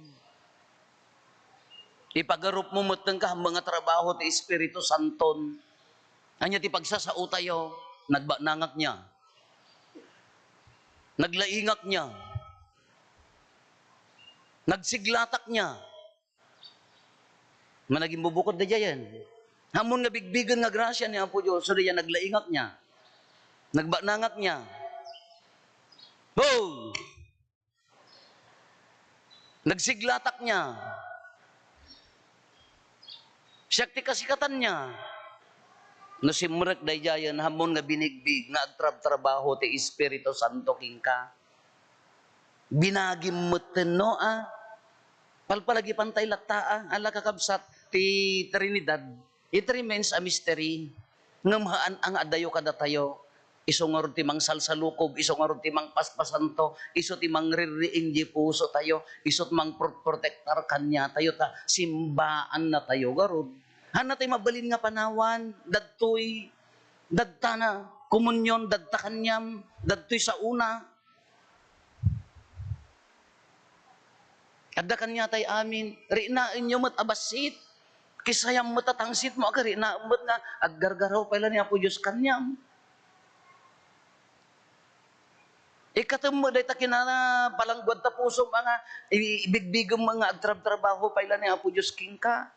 Ipagarupmo metten ka, hambueng nga trabaho ti Espiritu Santon. Ania ti pagsasaotayo? Nagbanangak nia. Naglaingak nia. Nagsiglatak nia. Managimbubukod daydiayen. Ammon nga bigbigen nga grasia ni Apo Dios, so daydiay naglaingak nia. Nagbanangak nia. Boom! Nagsiglatak nia. Siak ti kasikatan nia. No simrek daydiayen, ammon nga binigbig nga agtrabtrabaho ti Espiritu Santo kenka. Binagim metten, no, a? Palpalagi pantay latta, a? Ala, kakabsat, ti Trinidad, it remains a mystery. Ngem haan a nga adayo kadatayo. Isu ngarud ti mangsalsalukob, isu ngarud ti mangpaspasanto, isu ti mangrirriing di pusotayo, isu ti mangprotektar kaniatayo, ta simbaannatayo ngarud. Haanna tay mabalin nga panawan, dagtoy, dadtana, komunion, dadta kaniam, dagtoy saona. Adda kaniatay amin, riknaenyo met a bassit. Kisayam met a tangsitmo, aga riknaem met nga aggargaraw pay la ni Apo Dios kaniam. Ikatem met dayta kinapalangguad ta pusom a nga i-, ibigbigem nga agtrabtrabaho pay la ni Apo Dios kenka.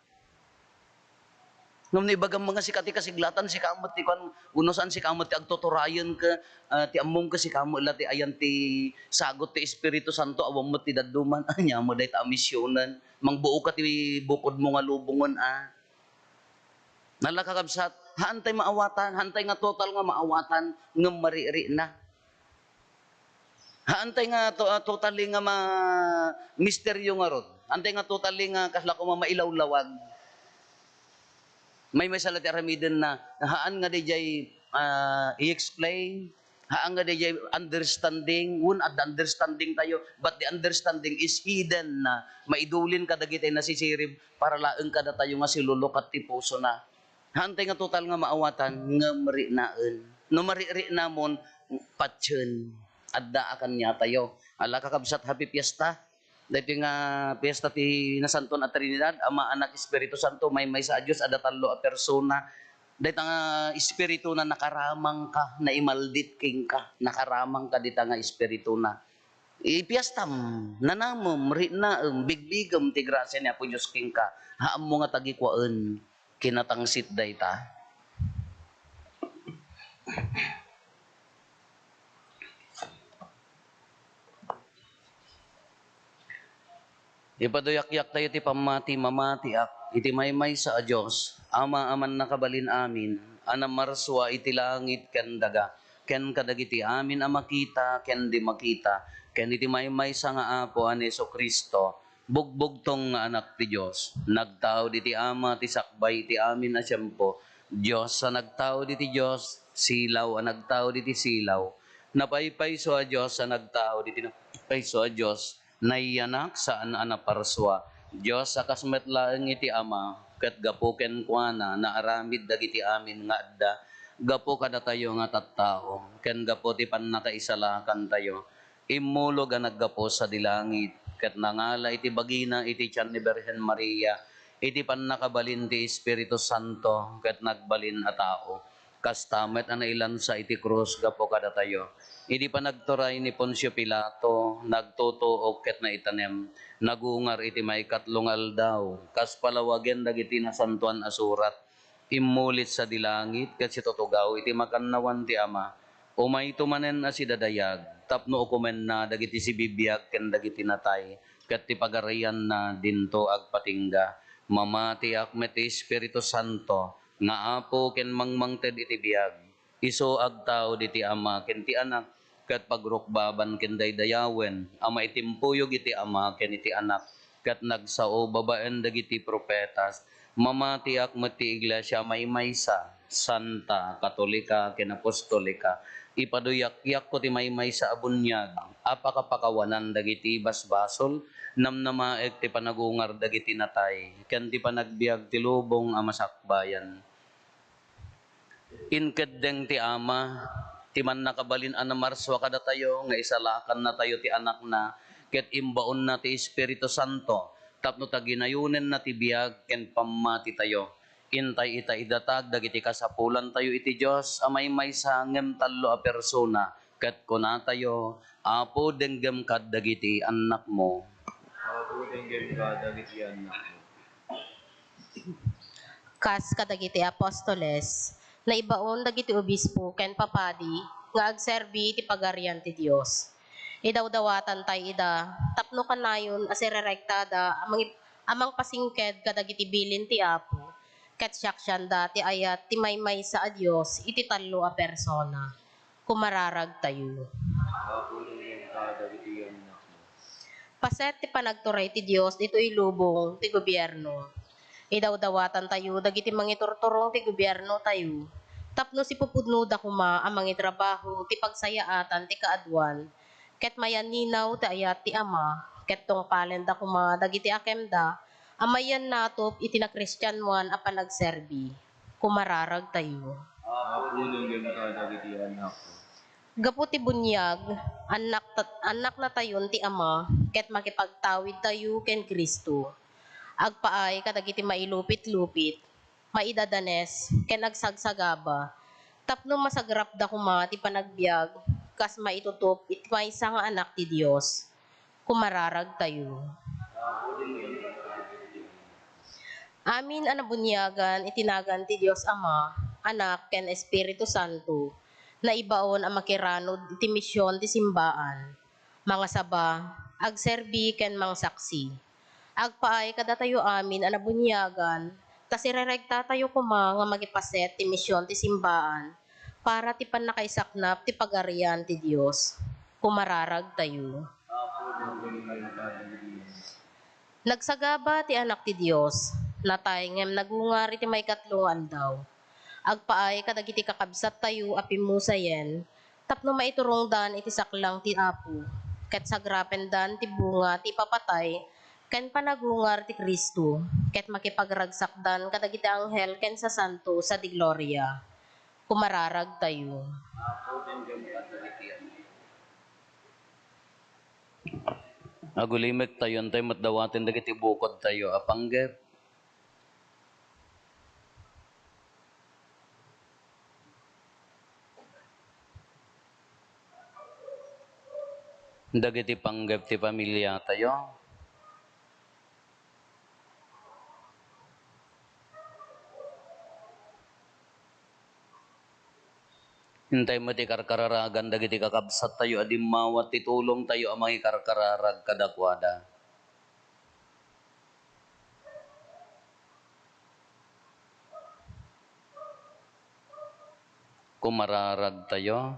Ngem no ibagam nga sika ti kasiglatan, sika met ti kuan, wenno saan, sika met ti agtuturayen ket, ah, ti ammom ket sika met la ti ayan ti sagut ti Espiritu Santo, awan met ti dadduma. Ania met dayta a misionen? Mangbuoka ti bukodmo nga lubongen, a? Nala, kakabsat, haantay maawatan, haantay nga total nga maawatan, ngem maririkna. Haantay nga to-, ah, totally nga ma-, misteryo ngarud. Haantay nga totally nga kasla koma mailawlawag. Maymaysa la ti aramidenna, haan nga daydiay, ah, i-explain, haan nga daydiay understanding, wen adda understandingtayo, but the understanding is hidden na, maidulin kadagiti nasisirib para laeng kadatayo nga silulukat ti pusona. Haantay nga total nga maawatan, ngem riknaen. No maririknamon, patien. Adda a kaniatayo. Ala, kakabsat, happy fiesta. Daytoy nga fiesta ti Nasantoan a Trinidad, Ama, Anak, Espiritu Santo, maymaysa a Dios, adda tallo a persona. Dayta nga Espirituna nakaramangka, naimaldit kenka, nakaramangka dita nga Espirituna. Ipiestam, nanamem, riknaem, bigbigem ti grasia ni Apo Dios kenka. Haanmo nga tagikuaen, kinatangsit dayta. Ipaduyakyak tayo ti pammati, mamatiak iti maymaysa a Dios, Ama a mannakabalin amin, a namarsua iti langit ken daga, ken kadagiti amin a makita ken di makita, ken iti maymaysa nga Apo a ni Jesu-Cristo, bugbugtong nga Anak ti Dios. Nagtaud iti Ama ti sakbay iti amin a tiempo. Dios a nagtaud iti Dios, silaw a nagtaud iti silaw. Napaypayso a Dios a nagtaud iti napaypayso a Dios. Nayanak, saan a naparsua. Dios a kas met laeng iti Ama, ket gapu kenkuana naaramid dagiti amin nga adda. Gapu kadatayo nga tattao, ken gapu ti pannakaisalakantayo, immulog a naggapu sadi langit, ket nangala iti bagina iti tian ni Birhen Maria, iti pannakabalin ti Espiritu Santo, ket nagbalin a tao. Kasta met a nailansa iti krus gapu kadatayo. Idi panagturay ni Poncio Pilato, nagtutuok ket naitanem, nagungar iti maikatlo nga aldaw, kas palawagen dagiti Nasantoan a Surat. Immulit sadi langit ket situtugaw iti makannawan ti Ama. Umayto manen a sidadayag tapno ukomenna dagiti sibibiag ken dagiti natay, ket ti pagarianna dinto agpatingga. Mamatiak met ti Espiritu Santo nga Apo ken mangmangted iti biag. Isu agtaud iti Ama ken ti Anak, ket pagrukbaban ken daydayawen a maitimpuyog iti Ama ken iti Anak, ket nagsao babaen dagiti profetas. Mamatiak met ti Iglesia a maymaysa, santa, katolika, ken apostolika. Ipaduyakyakko ti maymaysa a buniag a pakapakawanan dagiti basbasol, namnamaek ti panagungar dagiti natay, ken ti panagbiag ti lubong a masakbayan. Inkeddeng ti Ama ti Mannakabalin a namarsua kadatayo nga isalakannatayo ti Anakna ket imbaonna ti Espiritu Santo tapno taginayonenna ti biag ken pammatitayo. Intay ita idatag dagiti kasapulantayo iti Dios a maymaysa ngem tallo a persona, ket kunatayo, Apo, denggem kadagiti annakmo. Apo, denggem kadagiti annakmo. Kas kadagiti apostoles, naibaon dagiti obispo ken papadi nga agserbi iti Pagarian ti Dios. Idawdawatantay ida tapno kanayon a sirerektada a mangi-, a mangpasingked kadagiti bilin ti Apo, ket siaksianda ti ayat ti maymaysa a Dios iti tallo a persona. Kumararagtayo. Apo, denggem kadagiti annakmo. Paset ti panagturay ti Dios ditoy lubong ti gobierno. Idawdawatantayo dagiti mangiturturong ti gobiernotayo tapno sipupudnoda koma a mangitrabaho ti pagsayaatan ti kaaduan, ket mayanninaw ti ayat ti Ama, ket tungpalenda koma dagiti akemda a mayannatup iti nakristianoan a panagserbi. Kumararagtayo. Apo, denggem kadagiti annakmo. Gapu ti buniag, annak-, annaknatayon ti Ama, ket makipagtawidtayo ken Cristo. Agpaay kadagiti mailupit-lupit, maidadanes, ken agsagsagaba, tapno masagrapda koma ti panagbiag kas maitutup iti maysa nga Anak ti Dios. Kumararagtayo. Amin a nabuniagan iti nagan ti Dios Ama, Anak, ken Espiritu Santo, naibaon a makiranud iti mision ti simbaan, mangasaba, agserbi, ken mangsaksi. Agpaay kadatayo amin a nabuniagan, ta sireregtatayo koma nga makipaset ti mision ti simbaan para ti pannakaisaknap ti Pagarian ti Dios. Kumararagtayo. Nagsagaba ti Anak ti Dios, natay ngem nagungar iti maikatlo nga aldaw. Agpaay kadagiti kakabsattayo a pimmusayen tapno maiturongdan iti saklang ti Apo, ket sagrapendan ti bunga ti ipapatay ken panagungar ti Cristo, ket makipagragsakdan kadagiti anghel ken sasanto sadi gloria. Kumararagtayo. Agulimektayo, intay met dawaten dagiti bukodtayo a panggep. Dagiti panggep ti pamiliatayo. Intay met ikarkararagan dagiti kakabsattayo a dimmawat ti tulongtayo a mangikarkararag kadakuada. Kumararagtayo.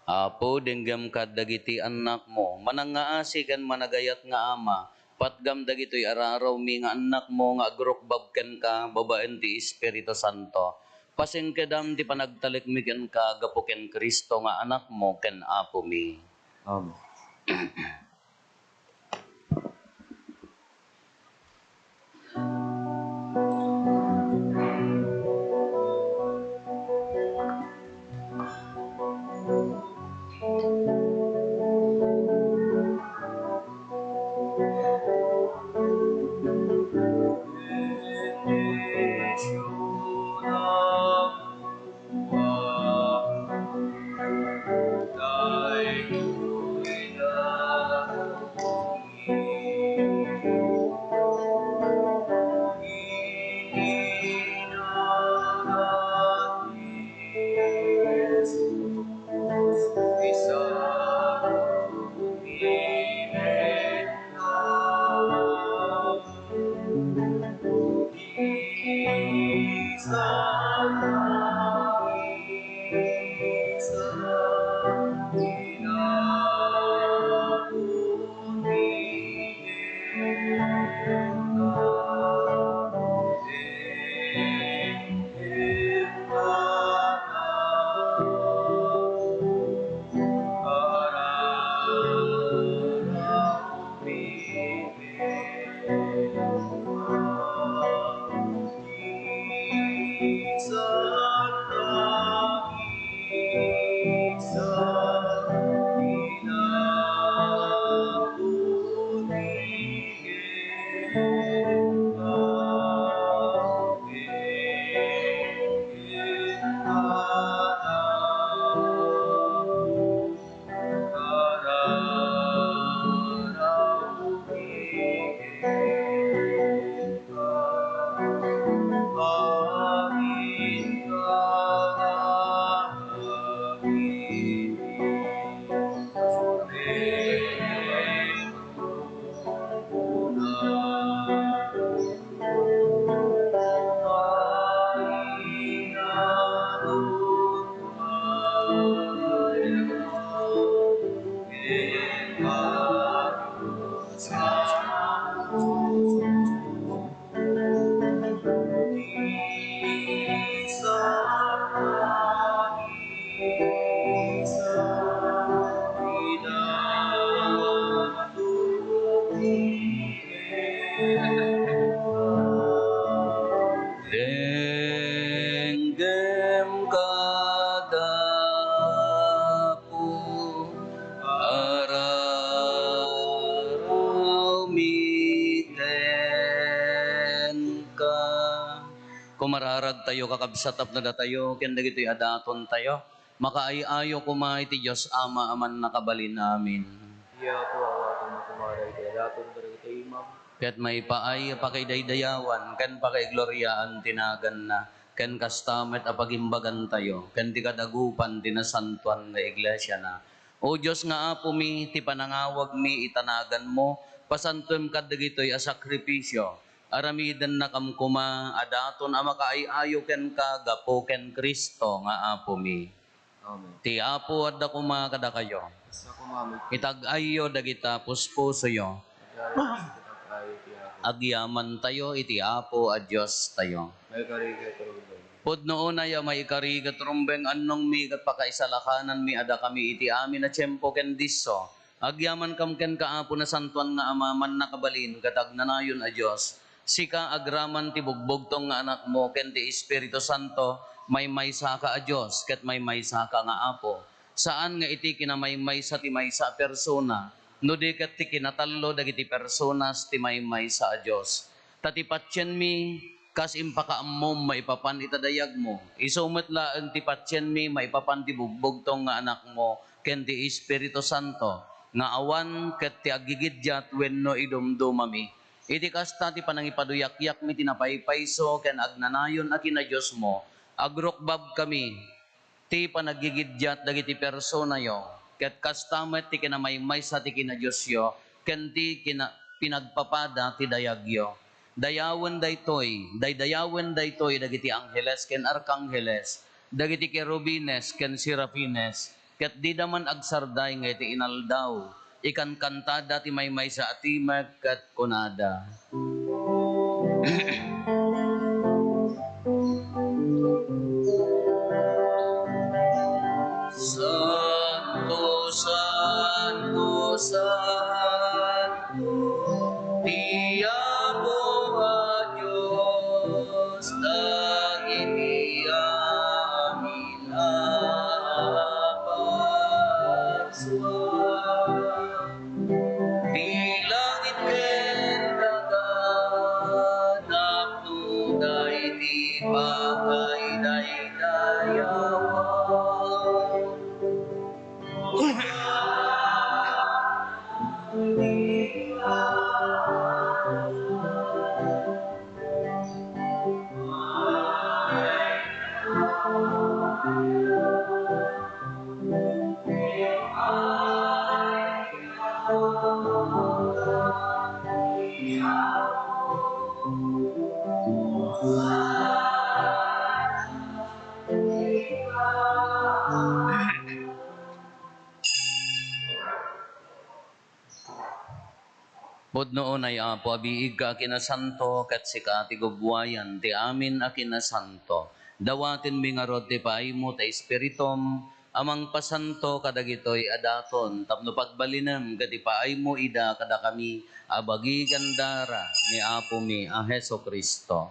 Apo, denggem kad dagiti annakmo, manangngaasi ken managayat nga Ama, patgam dagitoy ararawmi nga annakmo nga agrukbab kenka babaen ti Espiritu Santo. Pasingkedam ti panagtalekmi kenka gapu ken Cristo nga Anakmo ken Apomi. Amen. Denggem kada Apo, araraw mi kenka. Kumararagtayo, kakabsat, tapno datayo ken dagitoy a datontayo makaay-ayo koma iti Dios Ama a Mannakabalin. Amen. Iya Apo, awatenna koma dagitoy a daton kadagitoy imam. Ket maipaay a pakaidaydayawan ken pakaigloriaan ti naganna, ken kasta met a pagimbagantayo ken ti kadagupan ti nasantoan nga iglesiana. O Dios nga Apomi, ti panangawagmi ita naganmo, pasantoem kadagitoy a sakrifisio. Aramidennakam koma a daton a makaay-ayo kenka gapu ken Cristo nga Apomi. Amen. Ti Apo adda koma kadakayo. Kasta koma met. Itag-ayyo dagita puspusoyo. Itag-ayyo ti Apo. Agyamantayo iti Apo a Diostayo. Maikari ket rumbeng. Pudno unay a maikari ket rumbeng, annongmi ket pakaisalakananmi a dakami iti amin a tiempo ken disso. Agyamankam kenka, Apo, Nasantoan nga Ama, Mannakabalin ket Agnanayon a Dios. Sika agraman ti bugbugtong nga Anakmo ken ti Espiritu Santo, maymaysaka a Dios ket maymaysaka nga Apo. Saan nga iti kinamaymaysa ti maysa a persona, no di ket ti kinatallo dagiti personas ti maymaysa a Dios. Ta ti patienmi, kas impakaammom maipapan ita dayagmo, isu met laeng ti patienmi maipapan ti bugbugtong nga Anakmo ken ti Espiritu Santo, nga awan ket ti aggigiddiat wenno idumdumami. Iti kasta ti panangipaduyakyakmi ti napaypayso ken agnanayon a kinadiosmo, agrukbabkami ti panaggigiddiat dagiti personayo, ket kasta met ti kinamaymaysa ti kinadiosyo ken ti kina-, pinagpapada ti dayagyo. Dayawen daytoy, daydayawen daytoy dagiti angheles ken arkangheles, dagiti kerubines ken serafines, ket dida man agsarday nga iti inaldaw, ikankantada ti maymaysa a timek ket kunada, "Santo, santo, santo, ti Apo a Dios, dagiti amin a parsua." Ti langit ken daga napnoda iti pakaidaydayawan. Pudno unay, Apo, a biigka a kinasanto, ket sika ti gubbuayan ti amin a kinasanto. Dawatenmi ngarud ti paaymo ta Espiritum a mangpasanto kadagitoy a daton tapno pagbalinem ket ipaaymo ida kadakami a bagi ken dara ni Apomi a Jesu-Cristo.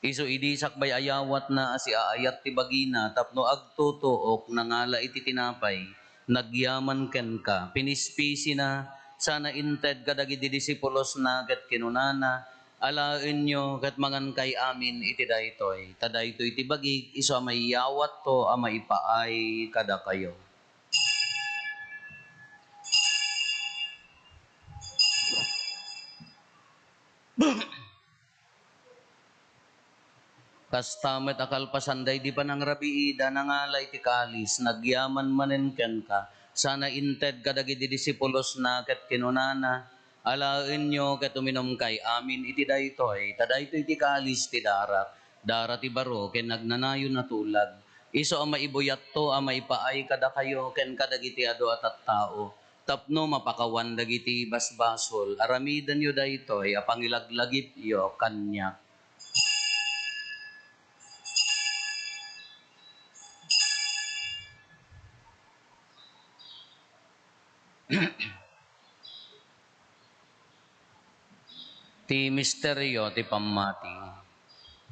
Isu idi sakbay a yawatna a siaayat ti bagina tapno agtutuok, nangala iti tinapay, nagyaman kenka, pinispisina, sana inted kadagiti disipulosna ket kinunana, "Alaenyo ket mangankay amin iti daytoy, ta daytoy ti bagik isu a maiyawatto a maipaay kadakayo." Kasta met a kalpasan daydi panangrabiida, nangala iti kalis, nagyaman manen kenka, sana inted kadagiti disipulosna ket kinunana, "Alaenyo ket uminumkay amin iti daytoy, ta daytoy ti kalis ti darak, dara ti baro ken agnanayon a tulag. Isu a maibuyatto a maipaay kadakayo ken kadagiti adu a tattao, tapno mapakawan dagiti basbasol. Aramidenyo daytoy a pangilaglagipyo kaniak." Ti misterio ti pammati.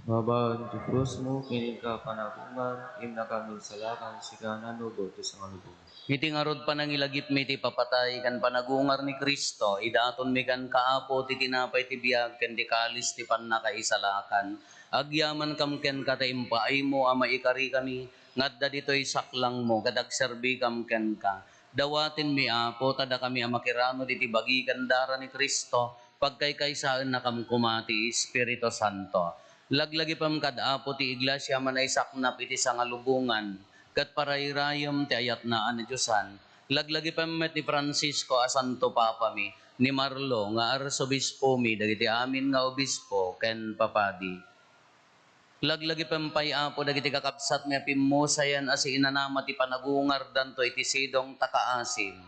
Babaen ti krusmo ken inka panagungar, innakami insalakan, sika nanubo ti sangalubongan. Iti ngarud panangilagipmi ti papatay ken panagungar ni Cristo, idatonmi kenka, Apo, ti tinapay ti biag ken ti kalis ti pannakaisalakan. Agyamankam kenka ta impaaymo a maikarikami nga adda ditoy saklangmo ket agserbikam kenka. Dawatenmi, Apo, ta dakami a makiranod iti bagi ken dara ni Cristo, pagkaykaysaennakam koma ti Espiritu Santo. Laglagipem kad Apo ti Iglesia a manaysaknap iti sangalubongan, ket parayrayem ti ayatna a nadiosan. Laglagipem met ni Francisco a Santo Papami, ni Marlo nga Arsobispomi, dagiti amin nga obispo ken papadi. Laglagipem pay, Apo, dagiti kakabsatmi a pimmusayan a siinanama ti panagungardanto iti sidong ta kaasim.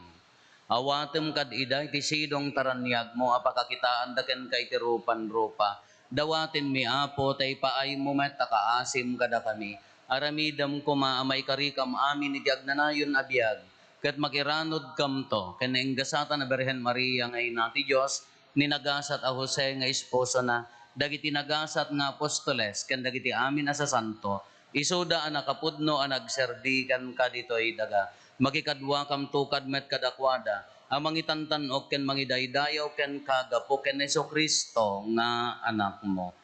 Awatem kad ida iti sidong ta raniagmo a pakakitaanda kenka iti rupan-rupa. Dawatenmi, Apo, ta ipaaymo met ta kaasim kadakami. Aramidem koma a maikarikam amin iti agnanayon a biag, ket makiranodkamto ken nainggasatan a Birhen Maria nga Ina ti Dios, ni nagasat a Jose nga esposona, dagiti nagasat nga apostoles, ken dagiti amin a sasanto, isuda a nakapudno a nagserbi kenka ditoy daga. Makikaduakamto kad met kadakuada a mangitantan-ok ken mangidaydayaw kenka gapu ken Jesu-Cristo nga Anakmo.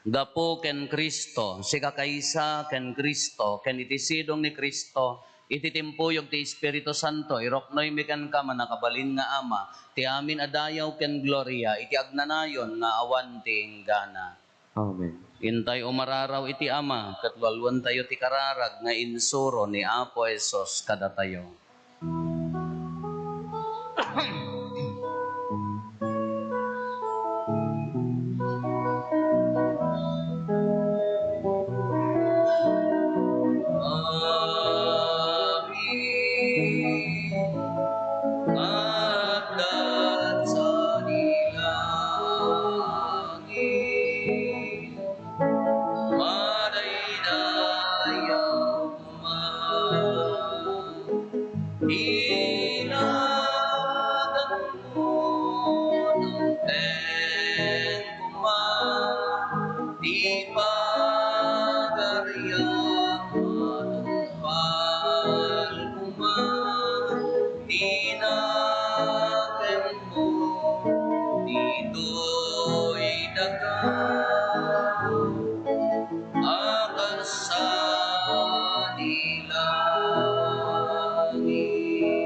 Gapu ken Cristo, sikakaysa ken Cristo, ken iti sidong ni Cristo, iti timpuyog ti Espiritu Santo, iruknoymi kenka, mannakabalin nga Ama, ti amin a dayaw ken gloria iti agnanayon nga awan ti inggana. Amen. Intay umararaw iti Ama, ket lualuentayo ti kararag nga insuro ni Apo Jesus kadatayo. Amin. Agdat sadi langit, madaydayaw koma ti naganmo, dumteng koma ti pagariam, matungpal koma ti naganmo ditoy daga a kas sadi langit.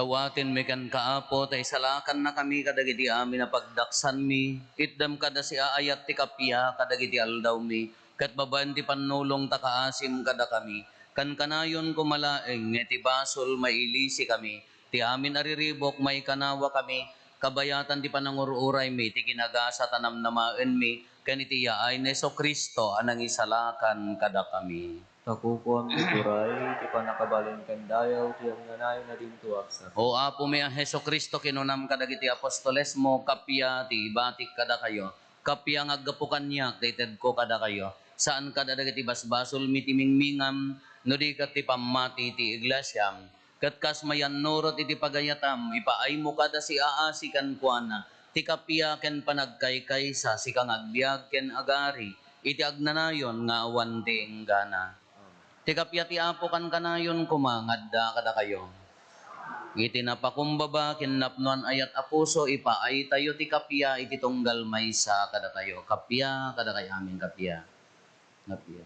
Awatenmi kenka, Apo, ta isalakannakami kadagiti amin a pagdaksanmi. Itdem kada siaayat ti kappia kadagiti aldawmi, ket babaen ti pannulong ta kaasim kadakami. Kankanayon koma laeng nga iti basol mailisikami, ti amin a riribuk maikanawakami, kabayatan ti panangur-uraymi ti kinagasat a namnamaenmi, ken iti yaay ni Jesu-Cristo a nangisalakan kadakami. Ta kukuam ti turay, ti pannakabalin ken dayaw ti agnanayon a dinto agsar. O Apomi a Jesu-Cristo, kinunam kadagiti apostolesmo, kappia ti ibatik kadakayo, kappia nga aggapu kaniak ti itedko kadakayo. Saan kada dagiti basbasolmi ti mingmingam, no di ket ti pammati ti iglesiam. Ket kas mayannurot iti pagayatam, ipaaymo kada siaasi kenkuana ti kappia ken panagkaykaysa, sika nga agbiag ken agari iti agnanayon nga awan ti inggana. Ti kappia ti Apo kankanayon koma nga adda kadakayo. Iti napakumbaba ken napnoan ayat a puso, ipaaytayo ti kappia iti tunggal maysa kadatayo. Kappia kadakayo amin, kappia. Kappia.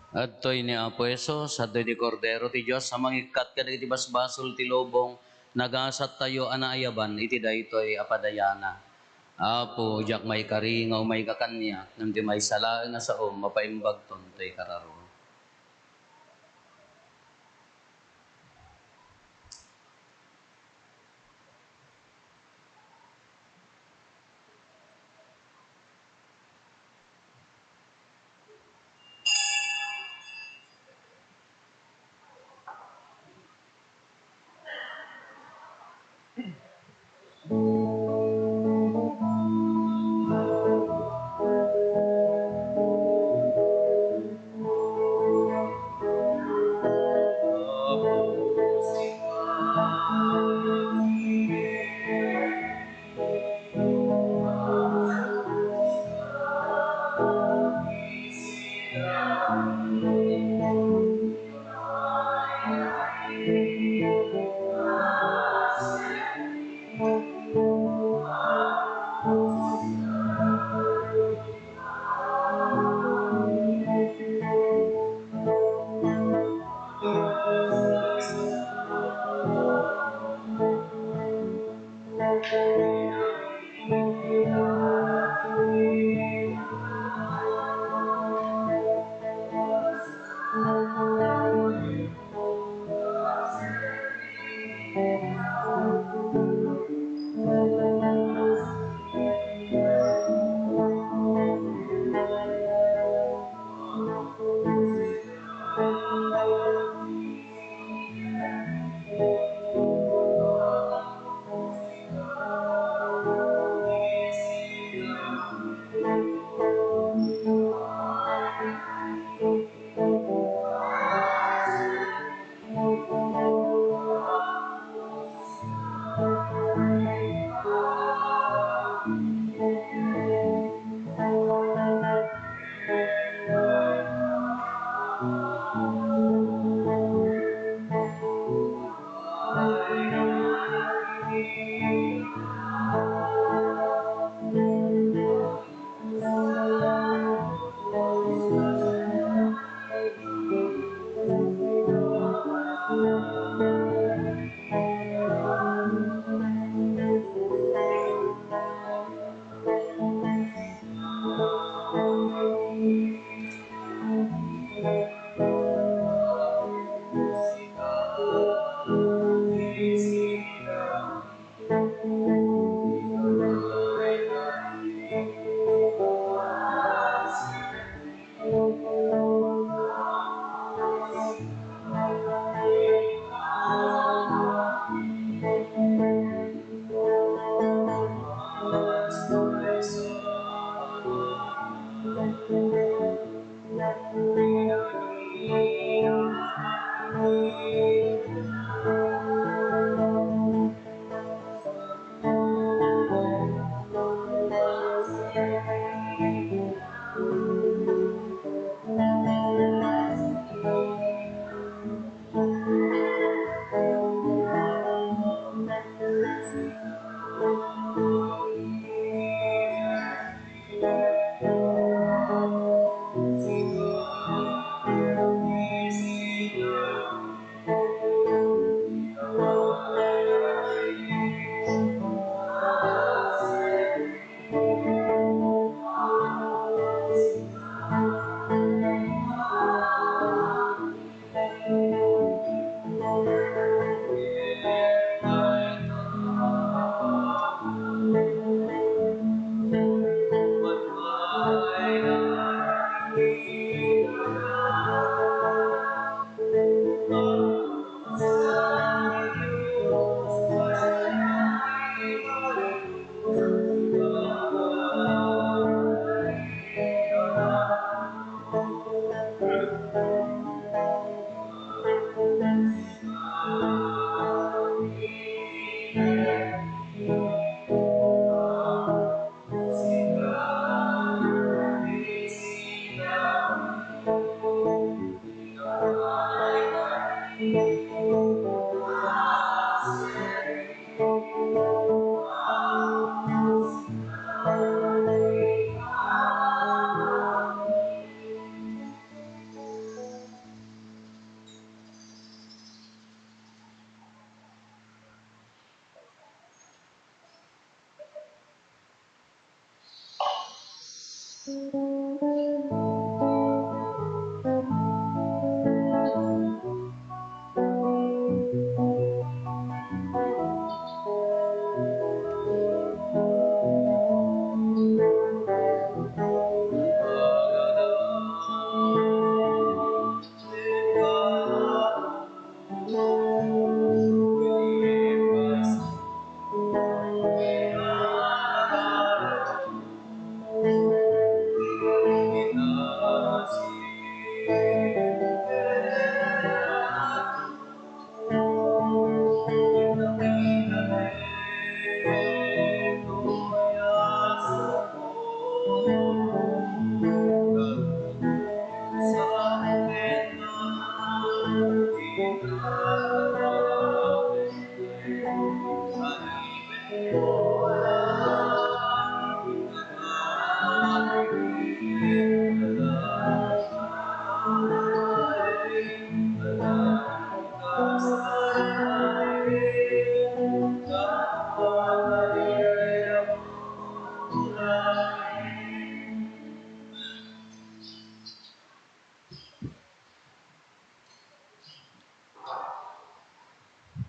Adtoy ni Apo Jesus, adtoy ti Kordero ti Dios a mangikkat kadagiti basbasol ti lubong. Nagasattayo a naayaban iti daytoy a padayana. Apo, diak maikari nga umayka kaniak, ngem ti maysa laeng a saom, mapaimbagton toy kararo.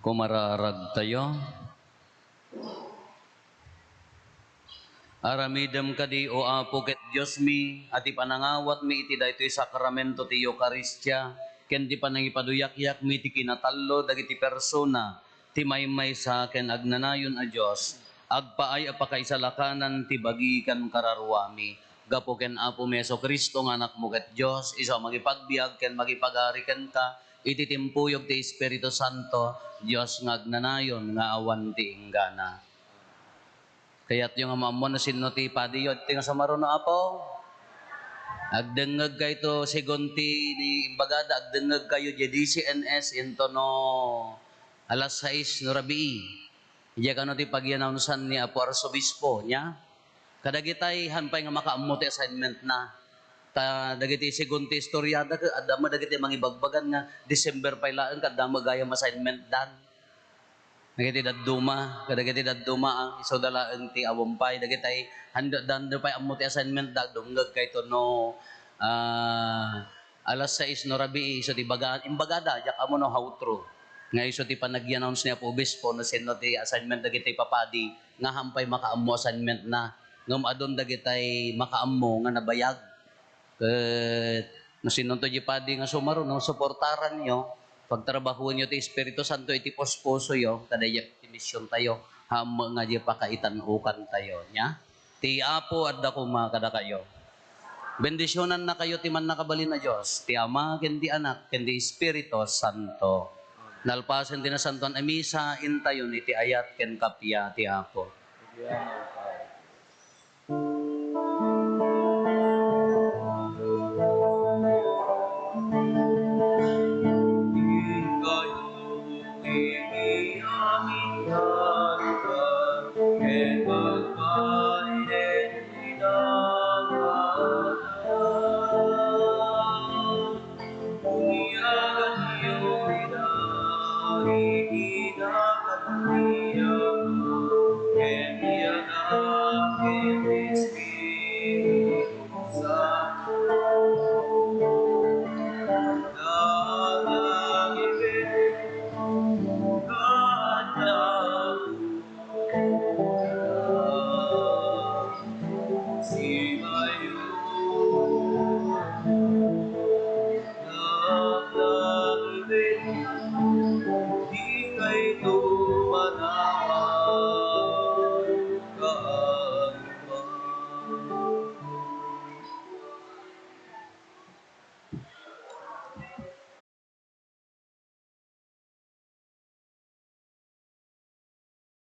Kumararagtayo. Aramidem kadi, O Apo ket Diosmi, a ti panangawatmi iti daytoy sakramento ti Eukaristia ken ti panangipaduyakyak mi ti kinatallo dagiti persona ti maymaysa ken agnanayon a Dios, agpaay a pakaisalakanan ti bagi ken kararuami. Gapu ken Apomi Jesu-Cristo nga Anakmo ket Dios, isu a mangipagbiag ken mangipagari kenka iti timpuyog ti Espiritu Santo, Dios nga agnanayon nga awan ti inggana. Kayatyo nga maammo no sinno ti padiyo ditoy nga sumaruno, Apo? Agdengngegkayto, segun ti ni imbagada, agdengngegkayo diay D C N S into no alas sais no rabii. Diay kano ti pag-i-announcean ni Apo Arsobispo, nya? Kadagitay, han pay nga makaammo ti assignment na. Ta dagiti segun ti istoriada, adda met dagiti mangibagbagan nga December pay laeng, ket adda met gayam assignment dan. Dagiti dadduma, kadagiti dadduma, ah, isuda laeng ti awan pay. Dagitay, handa, handa pay ammo ti assignment da, dumngegkayto no, ah, alas sais no rabii, isu ti bagaan, imbagada, diak ammo no how true. Nga isu ti panag-i-announce ni Apo Obispo no sinno ti assignment dagiti papadi, nga han pay makaammo assignment na. Ngem adun dagitay makaammo nga nabayag. Ket no sinonto diay padi nga sumaruno, suportaranyo, pagtrabahoenyo ti Espiritu Santo iti puspusoyo, ta daydiay ti misiontayo, han met nga diay pakaitan-okantayo, nya? Ti Apo adda koma kadakayo. Bendisionannakayo ti Mannakabalin a Dios, ti Ama, ken ti Anak, ken ti Espiritu Santo. Nalpasen ti Nasantoan a Misa, intayon iti ayat ken kappia ti Apo.